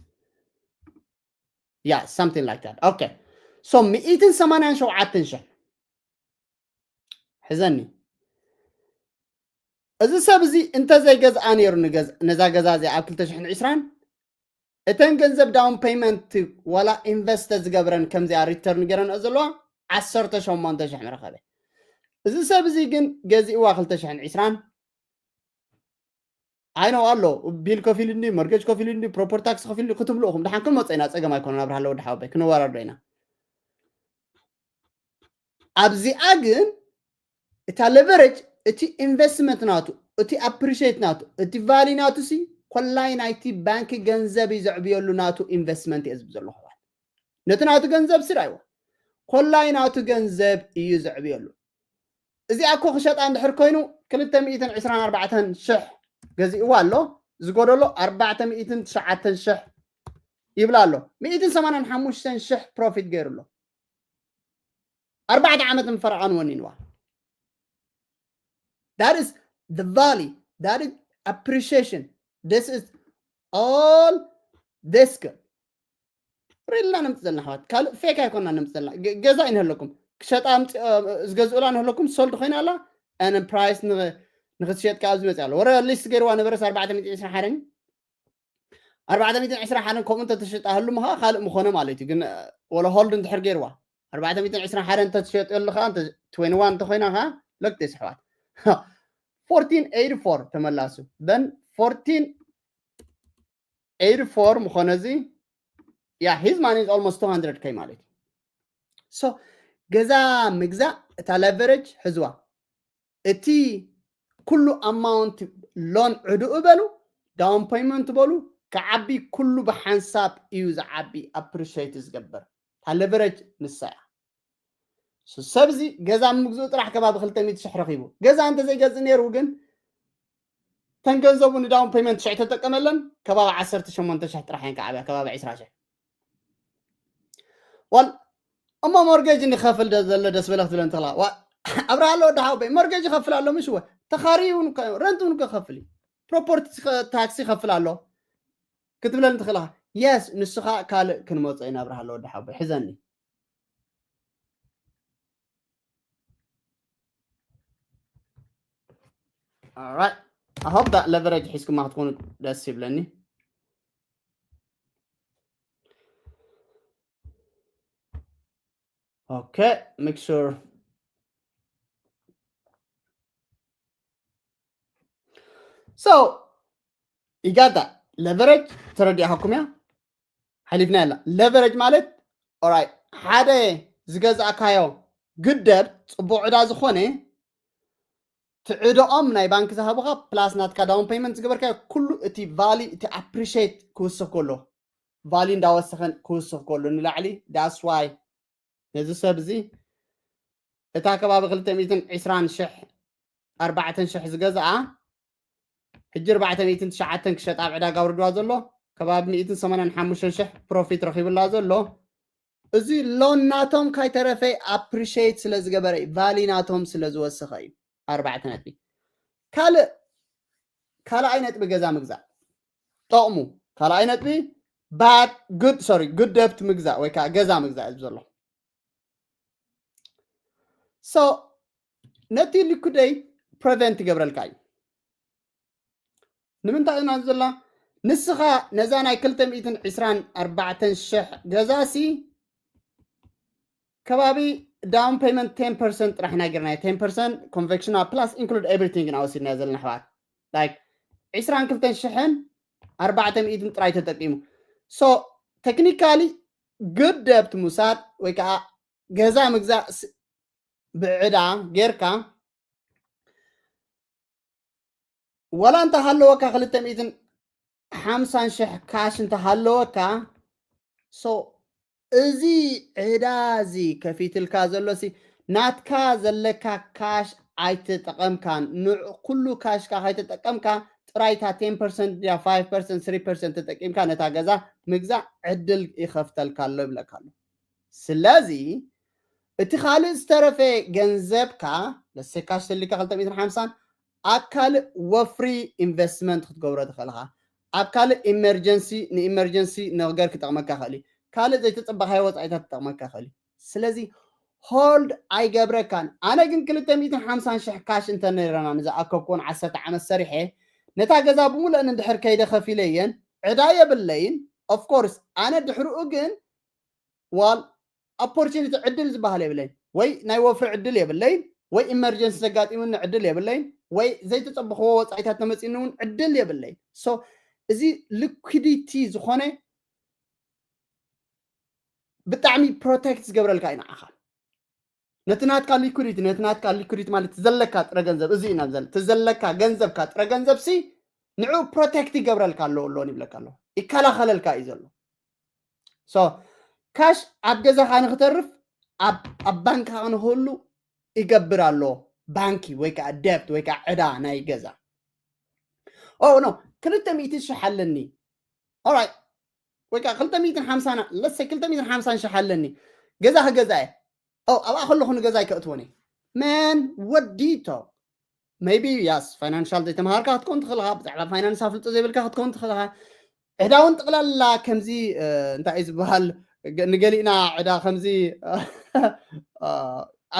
Yeah, something like that. Okay. So ሚእትን ሰማንያን ሸውዓተን ሽሕ ሕዘኒ። እዚ ሰብ እዚ እንተዘይገዝኣ ነይሩ ንገዝ-፣ ነዛ ገዛ እዚኣ ኣብ ክልተ ሽሕን ዕስራን እተን ገንዘብ down payment ዋላ ኢንቨስተ ዝገብረን ከምዚኣ ሪተርን ገይረንኦ ዘለዋ ዓሰርተ ሸሞንተ ሽሕ ምረኸበ። እዚ ሰብ እዚ ግን ገዚእዋ ክልተ ሽሕን ዕስራን ኣይነው ኣሎ ቢል ከፊሉ እንዲ መርገጅ ከፊሉ እንዲ ፕሮፐርቲ ታክስ ከፊሉ እንዲ ክትብሉ ኢኹም። ደሓን ክንመፀ ኢና፣ ፀገም ኣይኮነን። ኣብርሃለ ወዲ ሓወባይ ክንወራዶ ኢና። ኣብዚኣ ግን እታ leverage እቲ ኢንቨስትመንት ናቱ እቲ ኣፕሪሽት ናቱ እቲ ቫሊ ናቱ ሲ ኮላይ ናይቲ ባንክ ገንዘብ እዩ ዘዕብየሉ ናቱ ኢንቨስትመንት እየ ዝብ ዘለኹ። ነቲ ናቱ ገንዘብ ሲ ራይዎ ኮላይ ናቱ ገንዘብ እዩ ዘዕብየሉ። እዚኣ እኮ ክሸጣ እንድሕር ኮይኑ ክልተ ሚእትን ዕስራን ኣርባዕተን ሽሕ ገዚእዋ ኣሎ፣ ዝጎደሎ ኣርባዕተ ሚእትን ትሽዓተን ሽሕ ይብላ ኣሎ። ሚእትን ሰማንያን ሓሙሽተን ሽሕ ፕሮፊት ገይሩ ኣሎ። ኣርባዕተ ዓመትን ፈረቓን ወኒንዋ። That is the value, that is appreciation. This is all this good. ሪልና ነምፅ ዘለና ኣሕዋት፣ ካልእ ፌክ ኣይኮና ነምፅ ዘለና። ገ-፣ ገዛ እዩ ንህለኩም ክሸጣ ኣምፅ-፣ እ፣ ዝገዝኡላ ንህለኩም ሶልድ ኮይና ኣላ። And price ን-፣ ንክትሸጥ ከኣ ኣብዚ መፅእ ኣሎ። ወረ ሊስት ገይርዋ ነበረስ ኣርባዕተ ሚእትን ዕስራን ሓደን፣ ኣርባዕተ ሚእትን ዕስራን ሓደን ከምኡ እንተተሸጣ ህሉ ምኻ ካልእ ምኾነ ማለት እዩ። ግን፣ እ፣ ወለ ሆልድ እንድሕር ገይርዋ ኣርባዕተ ሚእትን ዕስራን ሓደን እንተትሸጥ የሉ ኸዓ እንተ ትዌንቲ ዋን እንተኾይና ኸዓ ለክቴስ ኣሕዋት። ፎርቲን ኤይቲ ፎር ተመላሱ። Then ፎርቲን ኤይቲ ፎር ምኾነ እዚ፣ yeah, his money is almost two hundred K ማለት እዩ። So ገዛ ምግዛእ እታ leverage ሕዝዋ። እቲ ኩሉ ኣማውንት ሎን ዕድኡ በሉ፣ ዳውን ፔይመንት በሉ፣ ክዓቢ ኩሉ ብሓንሳብ እዩ ዝዓቢ፣ ኣፕሪሼት ዝገብር። እታ leverage ንሳ እያ። ስ-፣ ሰብዚ ገዛ ምግዝኡ ጥራሕ ከባቢ ክልተ ሚእቲ ሽሕ ረኺቡ። ገዛ እንተዘይገዝእ ነይሩ ግን፣ ተን ገንዘቡ ንዳውን ፔይመንት ሽሕ ተጠቀመለን፣ ከባቢ ዓሰርተ ሸሞንተ ሽሕ ጥራሕ እየን ክዓብያ፣ ከባቢ ዕስራ ሽሕ። ዋል፣ እሞ ሞርጌጅ እንዲኸፍል ደ-፣ ዘሎ ደስ በለ ክትብለን ትኽእላ። ዋ-፣ ኣብርሃ ኣሎ ወዲ ሓወቦይ፣ ሞርጌጅ ይኸፍል ኣሎ፣ ምሽ ወ-፣ ተኻርዩ እውን ከ-፣ ረንት እውን ከኸፍል እዩ። ፕሮፐርቲ ከ-፣ ታክሲ ይኸፍል ኣሎ ክትብለኒ ትኽእላ። የስ፣ ንስኻ ካልእ ክንመጾ ኢና፣ ኣብርሃ ኣሎ ወዲ ሓወቦይ፣ ሕዘኒ። All right. I hope that leverage ሒዝኩማ ክትኮኑ ደስ ይብለኒ። Okay, make sure. So, you got that. Leverage ተረዲኣኩም እያ። ሓሊፍና ያላ። Leverage ማለት፣ ኦራይት፣ ሓደ ዝገዛእካዮ ግደብ ጽቡቕ ዕዳ ዝኾነ፣ ትዕድኦም ናይ ባንክ ዝሃቡኻ፣ ፕላስ ናትካ ዳውን ፔይመንት ዝገበርካዮ፣ ኩሉ እቲ ቫሊ፣ እቲ ኣፕሪሼት ክውስኽ ከሎ፣ ቫሊ እንዳወሰኸን ክውስኽ ከሎ ንላዕሊ፣ that's why ነዚ ሰብ እዚ እታ ከባቢ ክልተ ሚእትን ዕስራን ሽሕ፣ ኣርባዕተን ሽሕ ዝገዝኣ፣ ሕጂ ኣርባዕተ ሚእትን ትሽዓተን ክሸጣ ኣብ ዕዳጋ ኣውርድዋ ዘሎ፣ ከባቢ ሚእትን ሰማንያን ሓሙሽተን ሽሕ ፕሮፊት ረኺብላ ዘሎ። እዚ ሎን ናቶም ካይተረፈ ኣፕሪሼት ስለ ዝገበረ እዩ፣ ቫሊ ናቶም ስለ ዝወሰኸ እዩ። ኣርባዕተ ነጥቢ። ካልእ፣ ካልኣይ ነጥቢ ገዛ ምግዛእ። ጠቕሙ፣ ካልኣይ ነጥቢ ባድ፣ ጉድ፣ ሶሪ፣ ጉድ ደብት ምግዛእ ወይ ከዓ ገዛ ምግዛእ እዩ ዘሎ። So፣ ነቲ ሊኩደይ prevent ትገብረልካ እዩ። ንምንታይ ኢና ዘላ ንስኻ ነዛ ናይ ክልተ ሚእትን ዕስራን ኣርባዕተን ሽሕ ገዛሲ ከባቢ down payment ten percent ጥራሕ ናይ ገርና ten percent conventional plus include everything ኢና ወሲድና ዘለና ኣሕዋት። Like ዕስራን ክልተን ሽሕን ኣርባዕተ ሚእትን ጥራይ ተጠቂሙ። So technically good debt ምውሳድ ወይ ከዓ ገዛ ምግዛእ ብዕዳ ጌርካ ወላ እንተሃለወካ ክልተ ሚእትን ሓምሳን ሽሕ ካሽ እንተሃለወካ so እዚ ዕዳ እዚ ከፊትልካ ዘሎሲ ናትካ ዘለካ ካሽ ኣይተጠቐምካን። ንዕ ኩሉ ካሽካ ከይተጠቀምካ ጥራይታ ten percent ድያ five percent three percent ተጠቂምካ ነታ ገዛ ምግዛእ ዕድል ይኸፍተልካ ኣሎ ይብለካ ኣሎ። ስለዚ እቲ ካልእ ዝተረፈ ገንዘብካ ለሰ ካሽ ተልካ ክልተ ሚእትን ሓምሳን ኣብ ካልእ ወፍሪ ኢንቨስትመንት ክትገብሮ ትኽእል ኢኻ። ኣብ ካልእ ኢመርጀንሲ ንኢመርጀንሲ ነገር ክጠቕመካ ይኽእል እዩ። ካልእ ዘይተፀበኻዮ ወፃኢታት ክጠቕመካ ይኽእል እዩ። ስለዚ ሆልድ ኣይገብረካን። ኣነ ግን ክልተ ሚእትን ሓምሳን ሽሕ ካሽ እንተነይረና ንዝኣከብኩዎን ዓሰርተ ዓመት ሰሪሐ ነታ ገዛ ብምሉአን እንድሕር ከይደ ከፊለየን ዕዳ የብለይን። Of course ኣነ ድሕርኡ ግን ዋል ኦፖርቹኒቲ ዕድል ዝበሃል የብለይን። ወይ ናይ ወፍሪ ዕድል የብለይን፣ ወይ ኢመርጀንሲ ዘጋጢሙኒ ዕድል የብለይን፣ ወይ ዘይተፀበኽዎ ወፃኢታት ተመፂኒ እውን ዕድል የብለይን። So እዚ ሊኩዲቲ ዝኾነ ብጣዕሚ ፕሮቴክት ዝገብረልካ እዩ ንዓኻ። ነቲ ናትካ ሊኩዲቲ ነቲ ናትካ ሊኩዲቲ ማለት ዘለካ ጥረ ገንዘብ እዚ ኢና ዘለ ዘለካ ገንዘብካ ጥረ ገንዘብ ሲ ንዑ ፕሮቴክት ይገብረልካ ኣለዎ ኣለዎን ይብለካ ኣለዎ ይከላኸለልካ እዩ ዘሎ። So ካሽ ኣብ ገዛኻ ንክተርፍ ኣብ ባንክኻ ንክህሉ ይገብር ኣሎ ባንኪ ወይ ከዓ ደብት ወይ ከዓ ዕዳ ናይ ገዛ። ኦ ኖ ክልተ ሚእቲ ሽሕ ኣለኒ ኦራይት ወይ ከዓ ክልተ ሚእትን ሓምሳን ለሰ ክልተ ሚእትን ሓምሳን ሽሕ ኣለኒ ገዛ ክገዛ እየ። ኦ ኣብኣ ከለኹ ንገዛ ኣይከእትወን እየ። መን ወዲቶ maybe ያስ ፋይናንሻል ዘይተምሃርካ ክትከውን ትኽእልኻ፣ ብዛዕባ ፋይናንስ ኣፍልጦ ዘይብልካ ክትከውን ትኽእልኻ። ዕዳ እውን ጠቕላላ ከምዚ እንታይ እዩ ዝበሃል ንገሊእና ዕዳ ከምዚ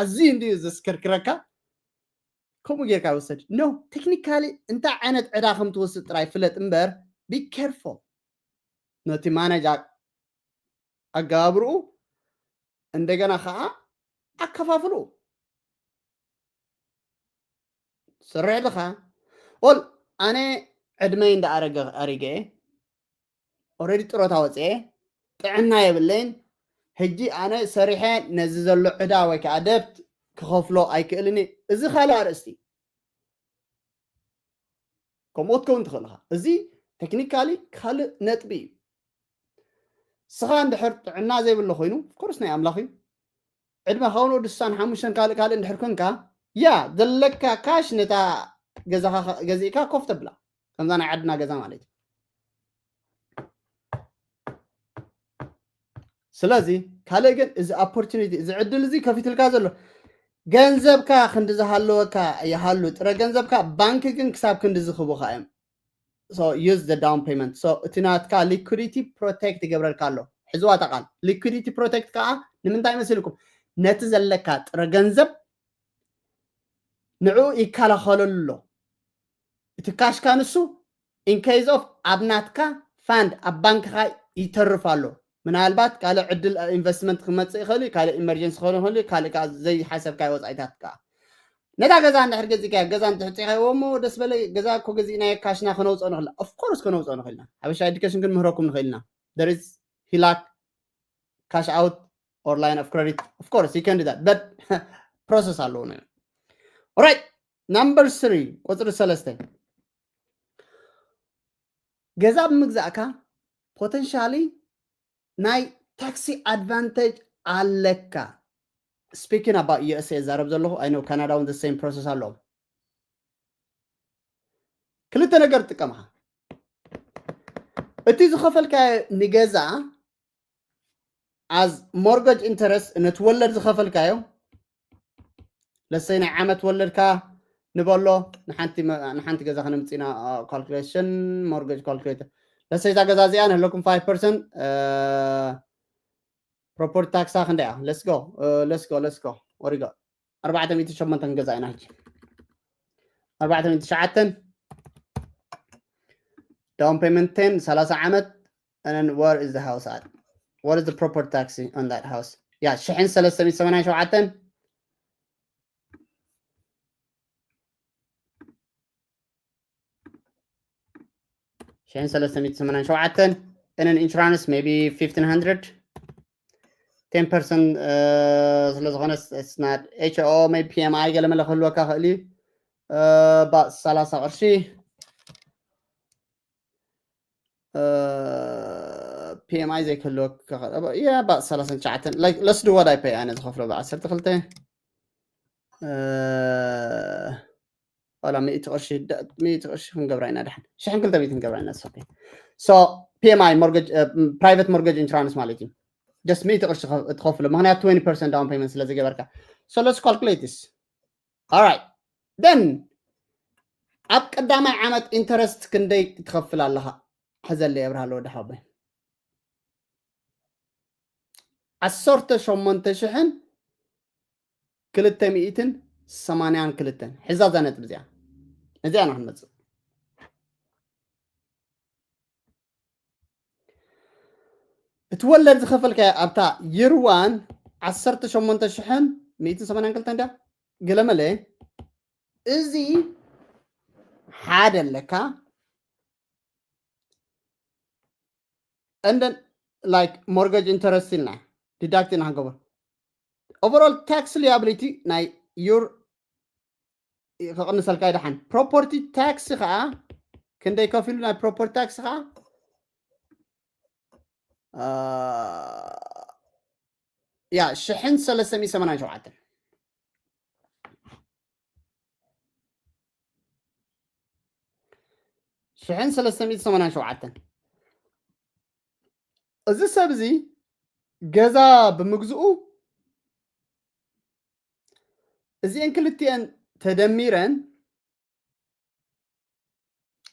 ኣዝዩ እንድዩ ዘስከርክረካ። ከምኡ ጌርካ ይወሰድ ኖ ቴክኒካሊ እንታይ ዓይነት ዕዳ ከም ትወስድ ጥራይ ፍለጥ እምበር be careful ነቲ ማነጅ ኣገባብርኡ እንደገና ከዓ ኣከፋፍሉ ስርዕ ድኻ ኦል ኣነ ዕድመይ እንዳኣረገ ኣሪገ ኦረዲ ጥሮታ ወፅኤ ጥዕና የብለይን። ሕጂ ኣነ ሰሪሐ ነዚ ዘሎ ዕዳ ወይ ከዓ ደብት ክኸፍሎ ኣይክእልን። እዚ ካልእ ኣርእስቲ ከምኡ ክትከውን ትኽእል ኢኻ። እዚ ቴክኒካሊ ካልእ ነጥቢ እዩ። ስኻ እንድሕር ጥዕና ዘይብሎ ኮይኑ ኮርስ ናይ ኣምላኽ እዩ። ዕድመ ከውን ወዲ ስሳን ሓሙሽተን ካልእ ካልእ እንድሕር ኮንካ ያ ዘለካ ካሽ ነታ ገዛኻ ገዚእካ ኮፍ ተብላ ከምዛ ናይ ዓድና ገዛ ማለት እዩ። ስለዚ ካልእ ግን እዚ ኦፖርቹኒቲ እዚ ዕድል እዚ ከፊትልካ ዘሎ ገንዘብካ ክንዲ ዝሃለወካ ይሃሉ ጥረ ገንዘብካ ባንክ ግን ክሳብ ክንዲ ዝኽቡካ እዮም። Use the down payment። So እቲ ናትካ ሊኩዲቲ ፕሮቴክት ይገብረልካ ኣሎ። ሕዝዋ እታ ቃል ሊኩዲቲ ፕሮቴክት ከዓ ንምንታይ መሲልኩም ነቲ ዘለካ ጥረ ገንዘብ ንዕኡ ይከላኸለሉ ኣሎ። እቲ ካሽካ ንሱ in case of ኣብ ናትካ ፋንድ ኣብ ባንክኻ ይተርፍ ኣሎ። ምናልባት ካልእ ዕድል ኢንቨስትመንት ክመፅእ ይኽእል እዩ፣ ካልእ ኢመርጀንሲ ክኸውን ይኽእል እዩ፣ ካልእ ከዓ ዘይሓሰብካዮ ወፃኢታት ከዓ ነታ ገዛ እንድሕር ገዚእካያ ገዛ እንድሕር ፅኢኻዮ እሞ ደስ በለ ገዛ እኮ ገዚእናዮ ካሽና ከነውፅኦ ንኽእል ኦፍኮርስ ከነውፅኦ ንኽእል ኢና። ሓበሻ ኤዱኬሽን ክንምህረኩም ንኽእል ኢና። There is ሂላክ cash out or line of credit of course you can do that but process ኣለዎ ነ right number three ቁፅሪ ሰለስተ ገዛ ብምግዛእካ potentially ናይ tax advantage ኣለካ። Speaking about USA ዛረብ ዘለኹ I know ካናዳ እውን the same process ኣለዎም። ክልተ ነገር ትጥቀምካ እቲ ዝኸፈልካዮ ንገዛ as mortgage interest ነቲ ወለድ ዝኸፈልካዮ ለሰይ ናይ ዓመት ወለድካ ንበሎ ንሓንቲ ገዛ ከነምፅና calculation mortgage calculator ለሰይ እዛ ገዛ እዚኣ ንህለኩም five percent property tax ኣ ክንደያ let's go let's go let's go ወሪጋ ኣርባዕተ ሚእቲ ሸሞንተ ክንገዛ ኢና ሕጂ ኣርባዕተ ሚእቲ ትሽዓተ፣ down payment ten፣ ሰላሳ ዓመት። And then where is the house at? What is the proper tax on that house? Yeah, ሽሕን ሰለስተ ሚእቲ ሰማንያን ሸውዓተን፣ ሽሕን ሰለስተ ሚእቲ ሰማንያን ሸውዓተን። And then insurance maybe fifteen hundred, ten percent ስለ ዝኾነ፣ it's not H O, maybe P M I ገለ መለ ክህልወካ ክእል እዩ። ባ ሰላሳ ቅርሺ። P M I ዘይክህልወካ፣ yeah, ባ ሰላሳ ትሽዓተ። Like, let's do what I pay. ኣነ ዝኸፍሎ ብ ዓሰርተ ክልተ፣ ዋላ ሚእቲ ቅርሺ፣ ሚእቲ ቅርሺ ክንገብራ ኢና። ደሓን ሽሕን ክልተ ሚእቲ ክንገብራ ኢና። Okay, so P M I mortgage, private mortgage insurance ማለት እዩ። Just ሚእቲ ቅርሺ ትኸፍሎ፣ ምክንያቱ twenty percent down payment ስለ ዝገበርካ። So let's calculate this. All right, then ኣብ ቀዳማይ ዓመት interest ክንደይ ትኸፍል ኣለኻ? ሕዘለይ ኣብርሃለ ወዲ ሓወቦይ። ዓሰርተ ሸሞንተ ሽሕን ክልተ ሚእትን ሰማንያን ክልተን። ሕዛ እዛ ነጥብ እዚኣ፣ ነዚኣ ኢና ክንመጽእ። እቲ ወለድ ዝኸፈልካዮ ኣብታ year one ዓሰርተ ሸሞንተ ሽሕን ሚእትን ሰማንያን ክልተን ድያ? ገለመለ፣ እዚ ሓደ ኣለካ። And then, like, mortgage interest ኢልና deduct ኢና ክንገብር። Overall tax liability ናይ your ክቕንሰልካ ይደሓን። Property tax ከዓ ክንደይ ከፊሉ? ናይ property tax ከዓ፣ ያ፣ ሽሕን ሰለስተ ሚእቲ ሰማንያን ሸውዓተን። ሽሕን ሰለስተ ሚእቲ ሰማንያን ሸውዓተን። እዚ ሰብ እዚ ገዛ ብምግዝኡ፣ እዚአን ክልቲአን ተደሚረን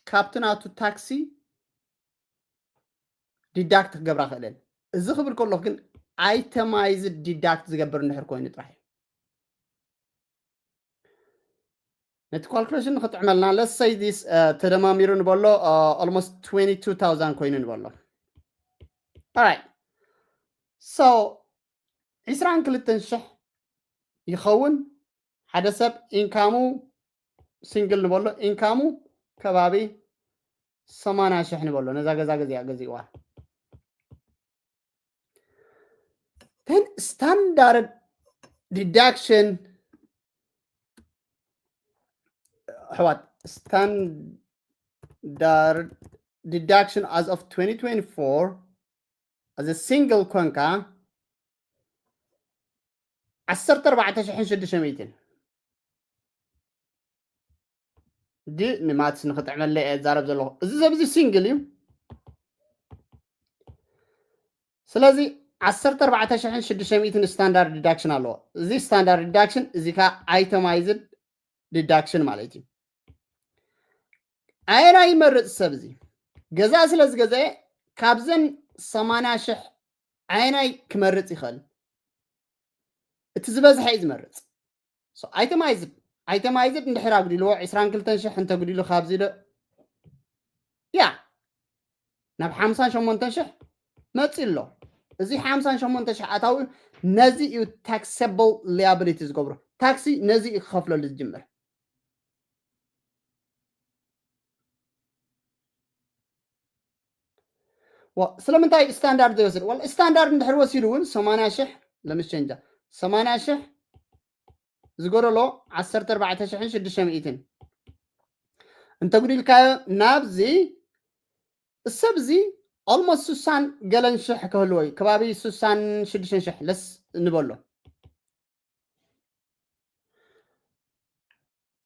ካብቲ ናቱ ታክሲ deduct ክገብራ ክእለን። እዚ ክብል ከለኹ ግን itemized deduct ዝገብር እንድሕር ኮይኑ ጥራሕ እዩ። ነቲ calculation ንክጥዕመልና፣ let's say this ተደማሚሩ ንበሎ almost twenty-two thousand ኮይኑ ንበሎ። Alright, so ዕስራን ክልተን ሽሕ ይኸውን። ሓደ ሰብ income ኡ፣ single ንበሎ፣ income ኡ ከባቢ ሰማንያ ሽሕ ንበሎ። ነዛ ገዛ ገዚኣ ገዚእዋ። Then standard deduction፣ ኣሕዋት፣ standard deduction as of twenty twenty-four as a single ኮንካ ዓሰርተ ኣርባዕተ ሽሕን ሽዱሽተ ሚእትን። ድ ንማትስ ንክጥዕመለይ እየ ዝዛረብ ዘለኹ። እዚ ሰብ እዚ single እዩ። ስለዚ ዓሰርተ ኣርባዕተ ሽሕን ሽዱሽተ ሚእትን standard deduction ኣለዎ። እዚ standard deduction፣ እዚ ከዓ itemized deduction ማለት እዩ። ኣየናይ ይመርጽ ሰብ እዚ? ገዛ ስለ ዝገዘአ ካብዘን ሰማንያ ሽሕ ኣየናይ ክመርጽ ይኽእል? እቲ ዝበዝሐ እዩ ዝመርጽ። So itemized፣ itemized እንድሕር ኣጉዲልዎ፣ ዕስራን ክልተን ሽሕ እንተጉዲሉ ካብዚ ዶ፣ ያ፣ ናብ ሓምሳን ሸሞንተን ሽሕ መጺ ኣሎ። እዚ ሓምሳን ሸሞንተ ሽሕ ኣታዊ ነዚ እዩ taxable liability ዝገብሮ። ታክሲ ነዚ እዩ ክኸፍለሉ ዝጅምር። ዋ፣ ስለምንታይ ስታንዳርድ ዘይወስድ? ዋላ ስታንዳርድ እንድሕር ወሲዱ እውን ሰማንያ ሽሕ ለምሸንጃ ሰማንያ ሽሕ ዝጎደሎ ዓሰርተ ኣርባዕተ ሽሕን ሽዱሽተ ሚእትን እንተጉዲልካዮ ናብዚ፣ እሰብ እዚ almost ስሳን ገለን ሽሕ ክህልዎ እዩ። ከባቢ ስሳን ሽዱሽተን ሽሕ ለስ ንበሎ።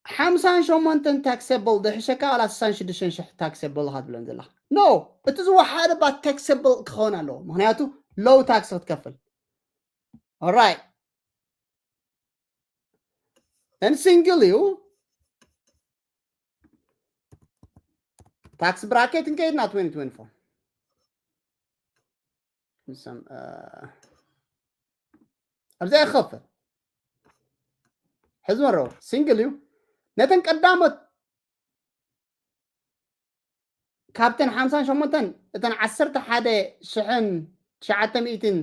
ሓምሳን ሸሞንተን taxable ዝሕሸካ ዋላ ስሳን ሽዱሽተን ሽሕ taxable ኢኻ ትብለን ዘለኻ? No፣ እቲ ዝወሓደ ባ taxable ክኸውን ኣለዎ። ምኽንያቱ low tax ክትከፍል። Alright። And single እዩ። Tax bracket እንከይድና twenty twenty-four። ምስም፣ እ፣ ኣብዚኣ ይኸፍል። ሕዚ መረው single እዩ። ነተን ቀዳሞት ካብተን ሓምሳን ሸሞንተን እተን ዓሰርተ ሓደ ሽሕን ትሽዓተ ሚእትን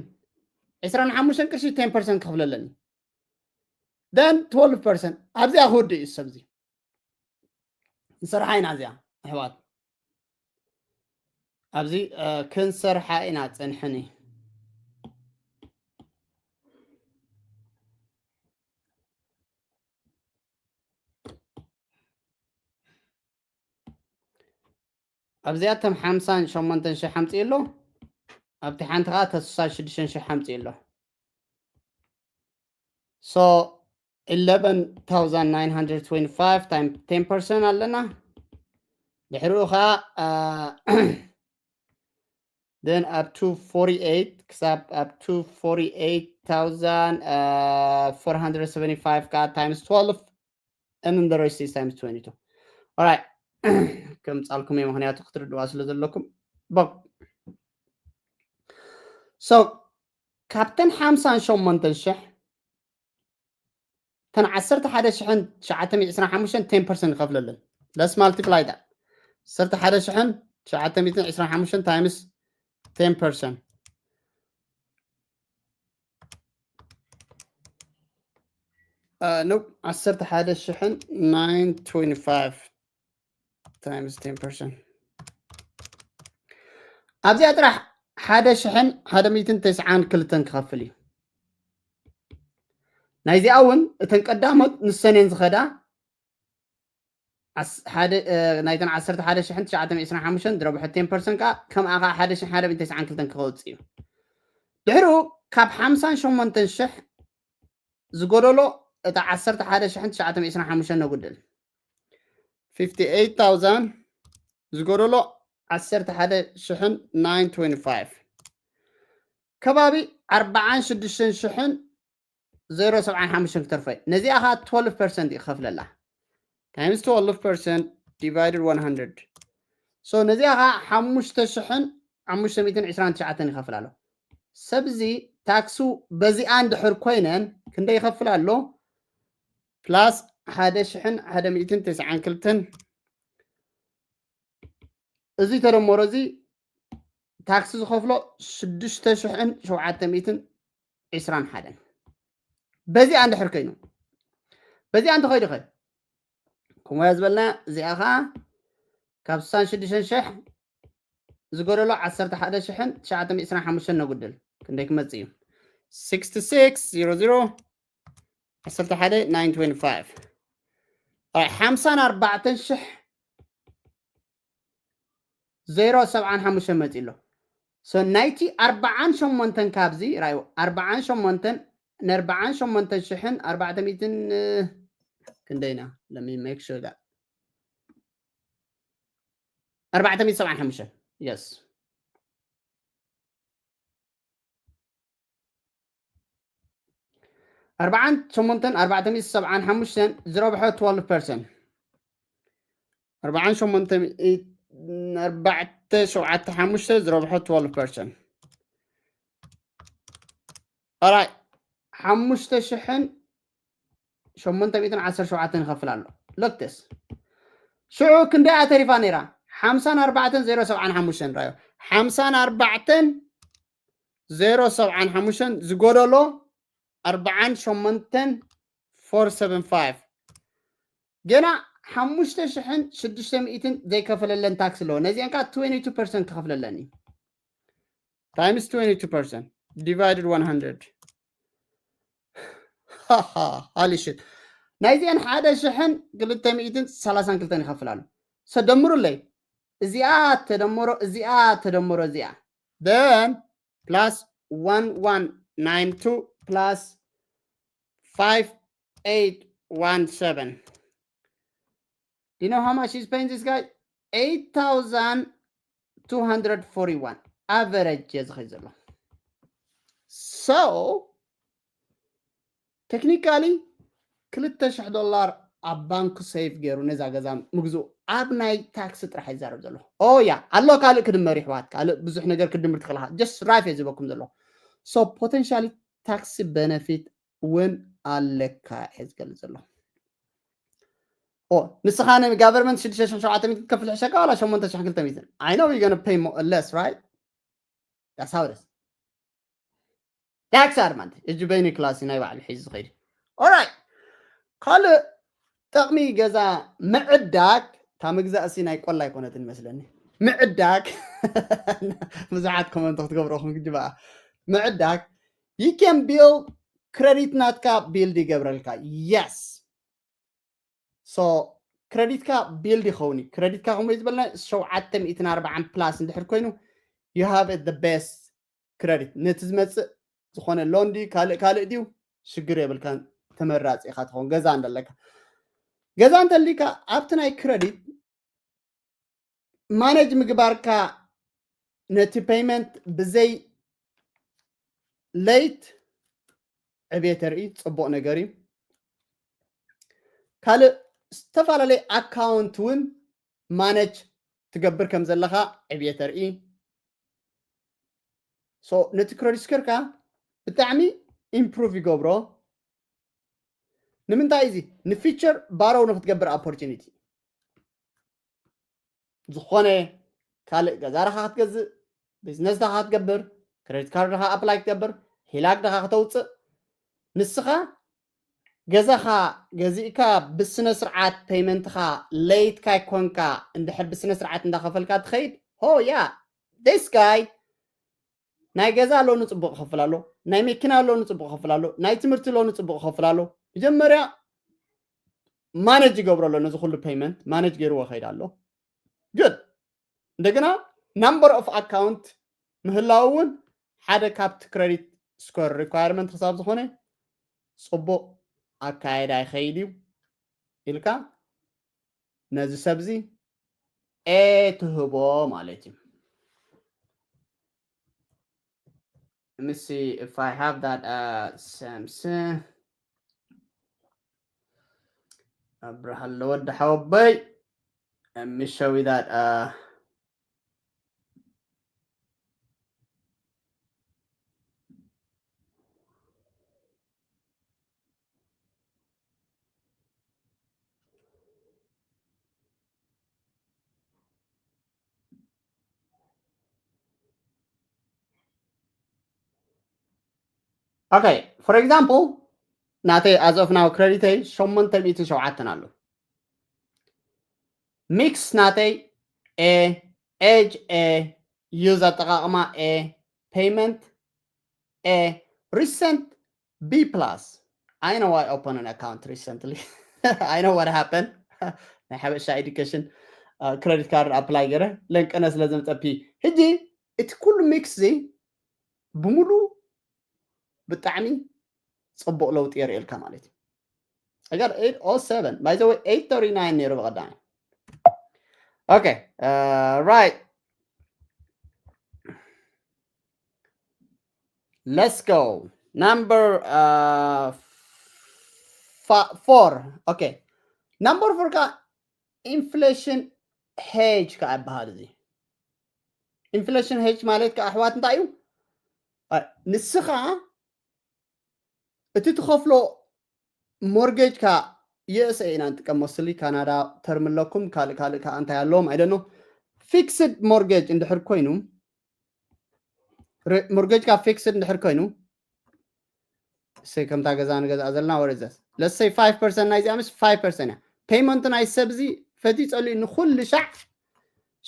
ዕስራን ሓሙሽተን ቅርሺ ten percent ክኽፍለለኒ። Then twelve percent ኣብዚኣ ክውድእ እዩ። ሰብዚ ንሰርሓ ኢና እዚኣ ኣሕዋት፣ ኣብዚ ክንሰርሓ ኢና። ፀንሕኒ። ኣብዚኣቶም ሓምሳን ሸሞንተን ሽሕ ሓምፂ ኣሎ። ኣብቲ ሓንቲ ከዓ ተስሳ ሽዱሽተ ሽሕ ሓምፂ ኣሎ። So eleven thousand nine hundred twenty-five times ten percent ኣለና። ድሕሪኡ ከዓ then up to forty-eight ክሳብ up to forty-eight thousand four hundred seventy-five ከዓ times twelve and then the rest is times twenty-two. Alright. ከም ጻልኩም እየ፣ ምክንያቱ ክትርድዋ ስለ ዘለኩም። So ካብተን ሓምሳን ሸሞንተን ሽሕ እተን ዓሰርተ ሓደ ሽሕን ትሽዓተ ሚእትን ዕስራን ሓሙሽተን ten percent ይኸፍለለን። Let's multiply that. ዓሰርተ ሓደ ሽሕን ትሽዓተ ሚእትን ዕስራን ሓሙሽተን times ten percent. Uh, nope. ዓሰርተ ሓደ ሽሕን nine twenty-five times ten percent. ኣብዚኣ ጥራሕ ሓደ ሽሕን ሓደ ሚእትን ተስዓን ክልተን ክኸፍል እዩ። ናይዚኣ እውን እተን ቀዳሞት ንሰን እየን ዝኸዳ። ናይተን ዓሰርተ ሓደ ሽሕን ትሽዓተ ሚእትን ዕስራን ሓሙሽተን ድረብሖ ten percent ከዓ ከምኣ ከዓ ሓደ ሽሕን ሓደ ሚእትን ተስዓን ክልተን ክኸውፅእ እዩ። ድሕሪኡ ካብ ሓምሳን ሸሞንተን ሽሕ ዝጎደሎ እታ ዓሰርተ ሓደ ሽሕን ትሽዓተ ሚእትን ዕስራን ሓሙሽተን ነጉድል። fifty-eight thousand ዝጎደሎ ዓሰርተ ሓደ ሽሕን nine twenty-five ከባቢ ኣርባዓን ሽዱሽተን ሽሕን ዜሮ ሰብዓን ሓሙሽተን ክተርፎ እዩ። ነዚኣ ከዓ twelve percent ይኸፍለላ። Times twelve percent divided one hundred. So ነዚኣ ከዓ ሓሙሽተ ሽሕን ሓሙሽተ ሚእትን ዕስራን ትሽዓተን ይኸፍል ኣሎ። ሰብዚ ታክሱ በዚኣ እንድሕር ኮይነን ክንደይ ይኸፍል ኣሎ? ፕላስ ሓደ ሽሕን ሓደ ሚእትን ተስዓን ክልተን። እዚ ተደመሮ እዚ ታክሲ ዝኸፍሎ ሽዱሽተ ሽሕን ሸውዓተ ሚእትን ዕስራን ሓደን። በዚኣ እንድሕር ኮይኑ፣ በዚኣ እንተኸይዱ ኸ? ከምኡ ዝበልና እዚኣ ኸዓ ካብ ስሳን ሽዱሽተን ሽሕ ዝጎደሎ ዓሰርተ ሓደ ሽሕን ትሽዓተ ሚእትን ዕስራን ሓሙሽተን ነጉድል። ክንደይ ክመጽእ እዩ? Sixty-six, zero, zero, ዓሰርተ ሓደ nine twenty-five. ሓምሳን ኣርባዕተን ሽሕ ዜሮ ሰብዓን ሓሙሽተን መፂ ኣሎ። So ናይቲ ኣርባዓን ሸሞንተን ካብዚ ራዩ ኣርባዓን ሸሞንተን ንኣርባዓን ሸሞንተን ሽሕን ኣርባዕተ ሚእትን ክንደይና? Let me make sure that ኣርባዕተ ሚእትን ሰብዓን ሓሙሽተን። Yes. ኣርባዓን ሸሞንተን ኣርባዕተ ሚእትን ሰብዓን ሓሙሽተን ዝረብሖ twelve percent። ኣርባዓን ሸሞንተ ሚእትን ኣርባዕተ ሸውዓተ ሓሙሽተ ዝረብሖ twelve percent። ኣራይ ሓሙሽተ ሽሕን ሸሞንተ ሚእትን ዓሰርተ ሸውዓተን ይኸፍል ኣሎ። Look this. ሽዑ ክንደይ ተሪፋ ነይራ? ሓምሳን ኣርባዕተን ዜሮ ሰብዓን ሓሙሽተን ራዮ። ሓምሳን ኣርባዕተን ዜሮ ሰብዓን ሓሙሽተን ዝጎደሎ ኣርባዓን ሸሞንተን four seven five። ገና ሓሙሽተ ሽሕን ሽዱሽተ ሚእትን ዘይከፈለለን ታክስ ኣለዎ። ነዚአን ከዓ twenty two percent ክኸፍለለን እዩ። Times twenty two percent divided one hundred. Holy shit. ናይዚአን ሓደ ሽሕን ክልተ ሚእትን ሰላሳን ክልተን ይኸፍል ኣሎ። ሰደምሩለይ። እዚኣ ተደምሮ እዚኣ ተደምሮ እዚኣ። Then plus one one nine two plus five eight one seven. Do you know how much he's paying this guy? Eight thousand two hundred forty-one average እየ ዝኸይ ዘሎ። So technically ክልተ ሽሕ ዶላር ኣብ ባንኩ ሴቭ ገይሩ ነዛ ገዛ ምግዝኡ ኣብ ናይ ታክሲ ጥራሕ ይዛረብ ዘሎ። ኦ ያ ኣሎ ካልእ ክድመር ይሕዋት፣ ካልእ ብዙሕ ነገር ክድምር ትኽእልኻ። Just ራፍ እየ ዝበኩም ዘሎ። So potentially ታክሲ benefit እውን ኣለካ እየ ዝገልፅ ዘሎ። ንስኻ ን government ሽዱሽተ ሽሕን ሸውዓተ ሚእትን ክትከፍል ሕሸካ ዋላ ሸሞንተ ሽሕን ክልተ ሚእትን? I know you're gonna pay more, less, right? That's how it is. Tax advantage እጅ በይኒ ክላሲ ናይ ባዕሉ ሒዙ ዝኸይድ። Alright፣ ካልእ ጥቕሚ ገዛ ምዕዳግ፣ እታ ምግዛእሲ ናይ ቆላ ኣይኮነትን ይመስለኒ። ምዕዳግ ብዙሓት ኮመንት ክትገብረኹም ግጅባኣ። ምዕዳግ you can build credit ናትካ build ይገብረልካ። Yes። So credit ካ build ይኸውን እዩ። Credit ካ ከምኡ ዝበልና ሸውዓተ ሚእትን ኣርባዓን plus እንድሕር ኮይኑ you have it the best credit። ነቲ ዝመፅእ ዝኾነ loan ድዩ ካልእ ካልእ ድዩ ሽግር የብልካን። ተመራፂ ኢኻ ትኸውን ገዛ እንደለካ። ገዛ እንተሊካ ኣብቲ ናይ credit manage ምግባርካ ነቲ payment ብዘይ late ዕብየት የርኢ፣ ፅቡቕ ነገር እዩ። ካልእ ዝተፈላለየ ኣካውንት እውን manage ትገብር ከም ዘለኻ ዕብየት የርኢ። So ነቲ credit score ካ ብጣዕሚ improve ይገብሮ። ንምንታይ እዚ ን future borrow ንክትገብር opportunity ዝኾነ ካልእ ገዛ ዳኻ ክትገዝእ፣ business ዳኻ ክትገብር፣ credit card ዳኻ apply ክትገብር፣ ሂላክ ዳኻ ክተውፅእ፣ ንስኻ ገዛኻ ገዚእካ ብስነ ስርዓት payment ኻ late ካይ ኮንካ እንድሕር ብስነ ስርዓት እንዳኸፈልካ ትኸይድ፣ ሆ ያ this guy ናይ ገዛ loan ጽቡቕ ክኸፍል ኣሎ፣ ናይ መኪና loan ጽቡቕ ክኸፍል ኣሎ፣ ናይ ትምህርቲ loan ጽቡቕ ክኸፍል ኣሎ። መጀመርያ manage ይገብሮ ኣሎ፣ ነዚ ኩሉ payment manage ገይርዎ ይኸይድ ኣሎ። Good። እንደገና number of account ምህላው እውን ሓደ ካብቲ credit score requirement ክሳብ ዝኾነ ጽቡቕ ኣካየዳ ይኸይድ እዩ ኢልካ ነዚ ሰብዚ A ትህቦ ማለት እዩ። Let me see if I have that uh Samson. ኣብርሃለ ወዲ ሓወበይ። Let me show you that uh Okay, for example ናተይ as of now credit ይ ሸሞንተ ሚእትን ሸውዓተን ኣሎ። Mix ናተይ A, age A, use ኣጠቓቕማ A, payment A, recent B plus. I know I opened an account recently. I know what happened. ናይ ሓበሻ education credit card apply ገረ ለንቀነ ስለ ዘምፀፒ ሕጂ እቲ ኩሉ mix እዚ ብምሉ ብጣዕሚ ጽቡቕ ለውጢ የርእየልካ ማለት እዩ። I got eight oh seven. By the way, eight thirty-nine ነይሩ ብቐዳማይ። Okay, uh, right. Let's go. Number uh, four. Okay. Number four ካ inflation hedge ካ ይበሃል እዚ። Inflation hedge ማለት ካ ኣሕዋት እንታይ እዩ? ንስኻ እቲ ትኸፍሎ mortgage ካ USA ኢና ንጥቀም mostly ካናዳ term ኣለኩም ካልእ ካልእ ካ እንታይ ኣለዎም I don't know። Fixed mortgage እንድሕር ኮይኑ mortgage ካ fixed እንድሕር ኮይኑ እሰይ ከምታ ገዛ ንገዛ ዘለና ወረዘት let's say five percent ናይዚኣ ምስ five percent እያ payment ናይ ሰብዚ ፈትዩ ጸሊኡ ንኹሉ ሻዕ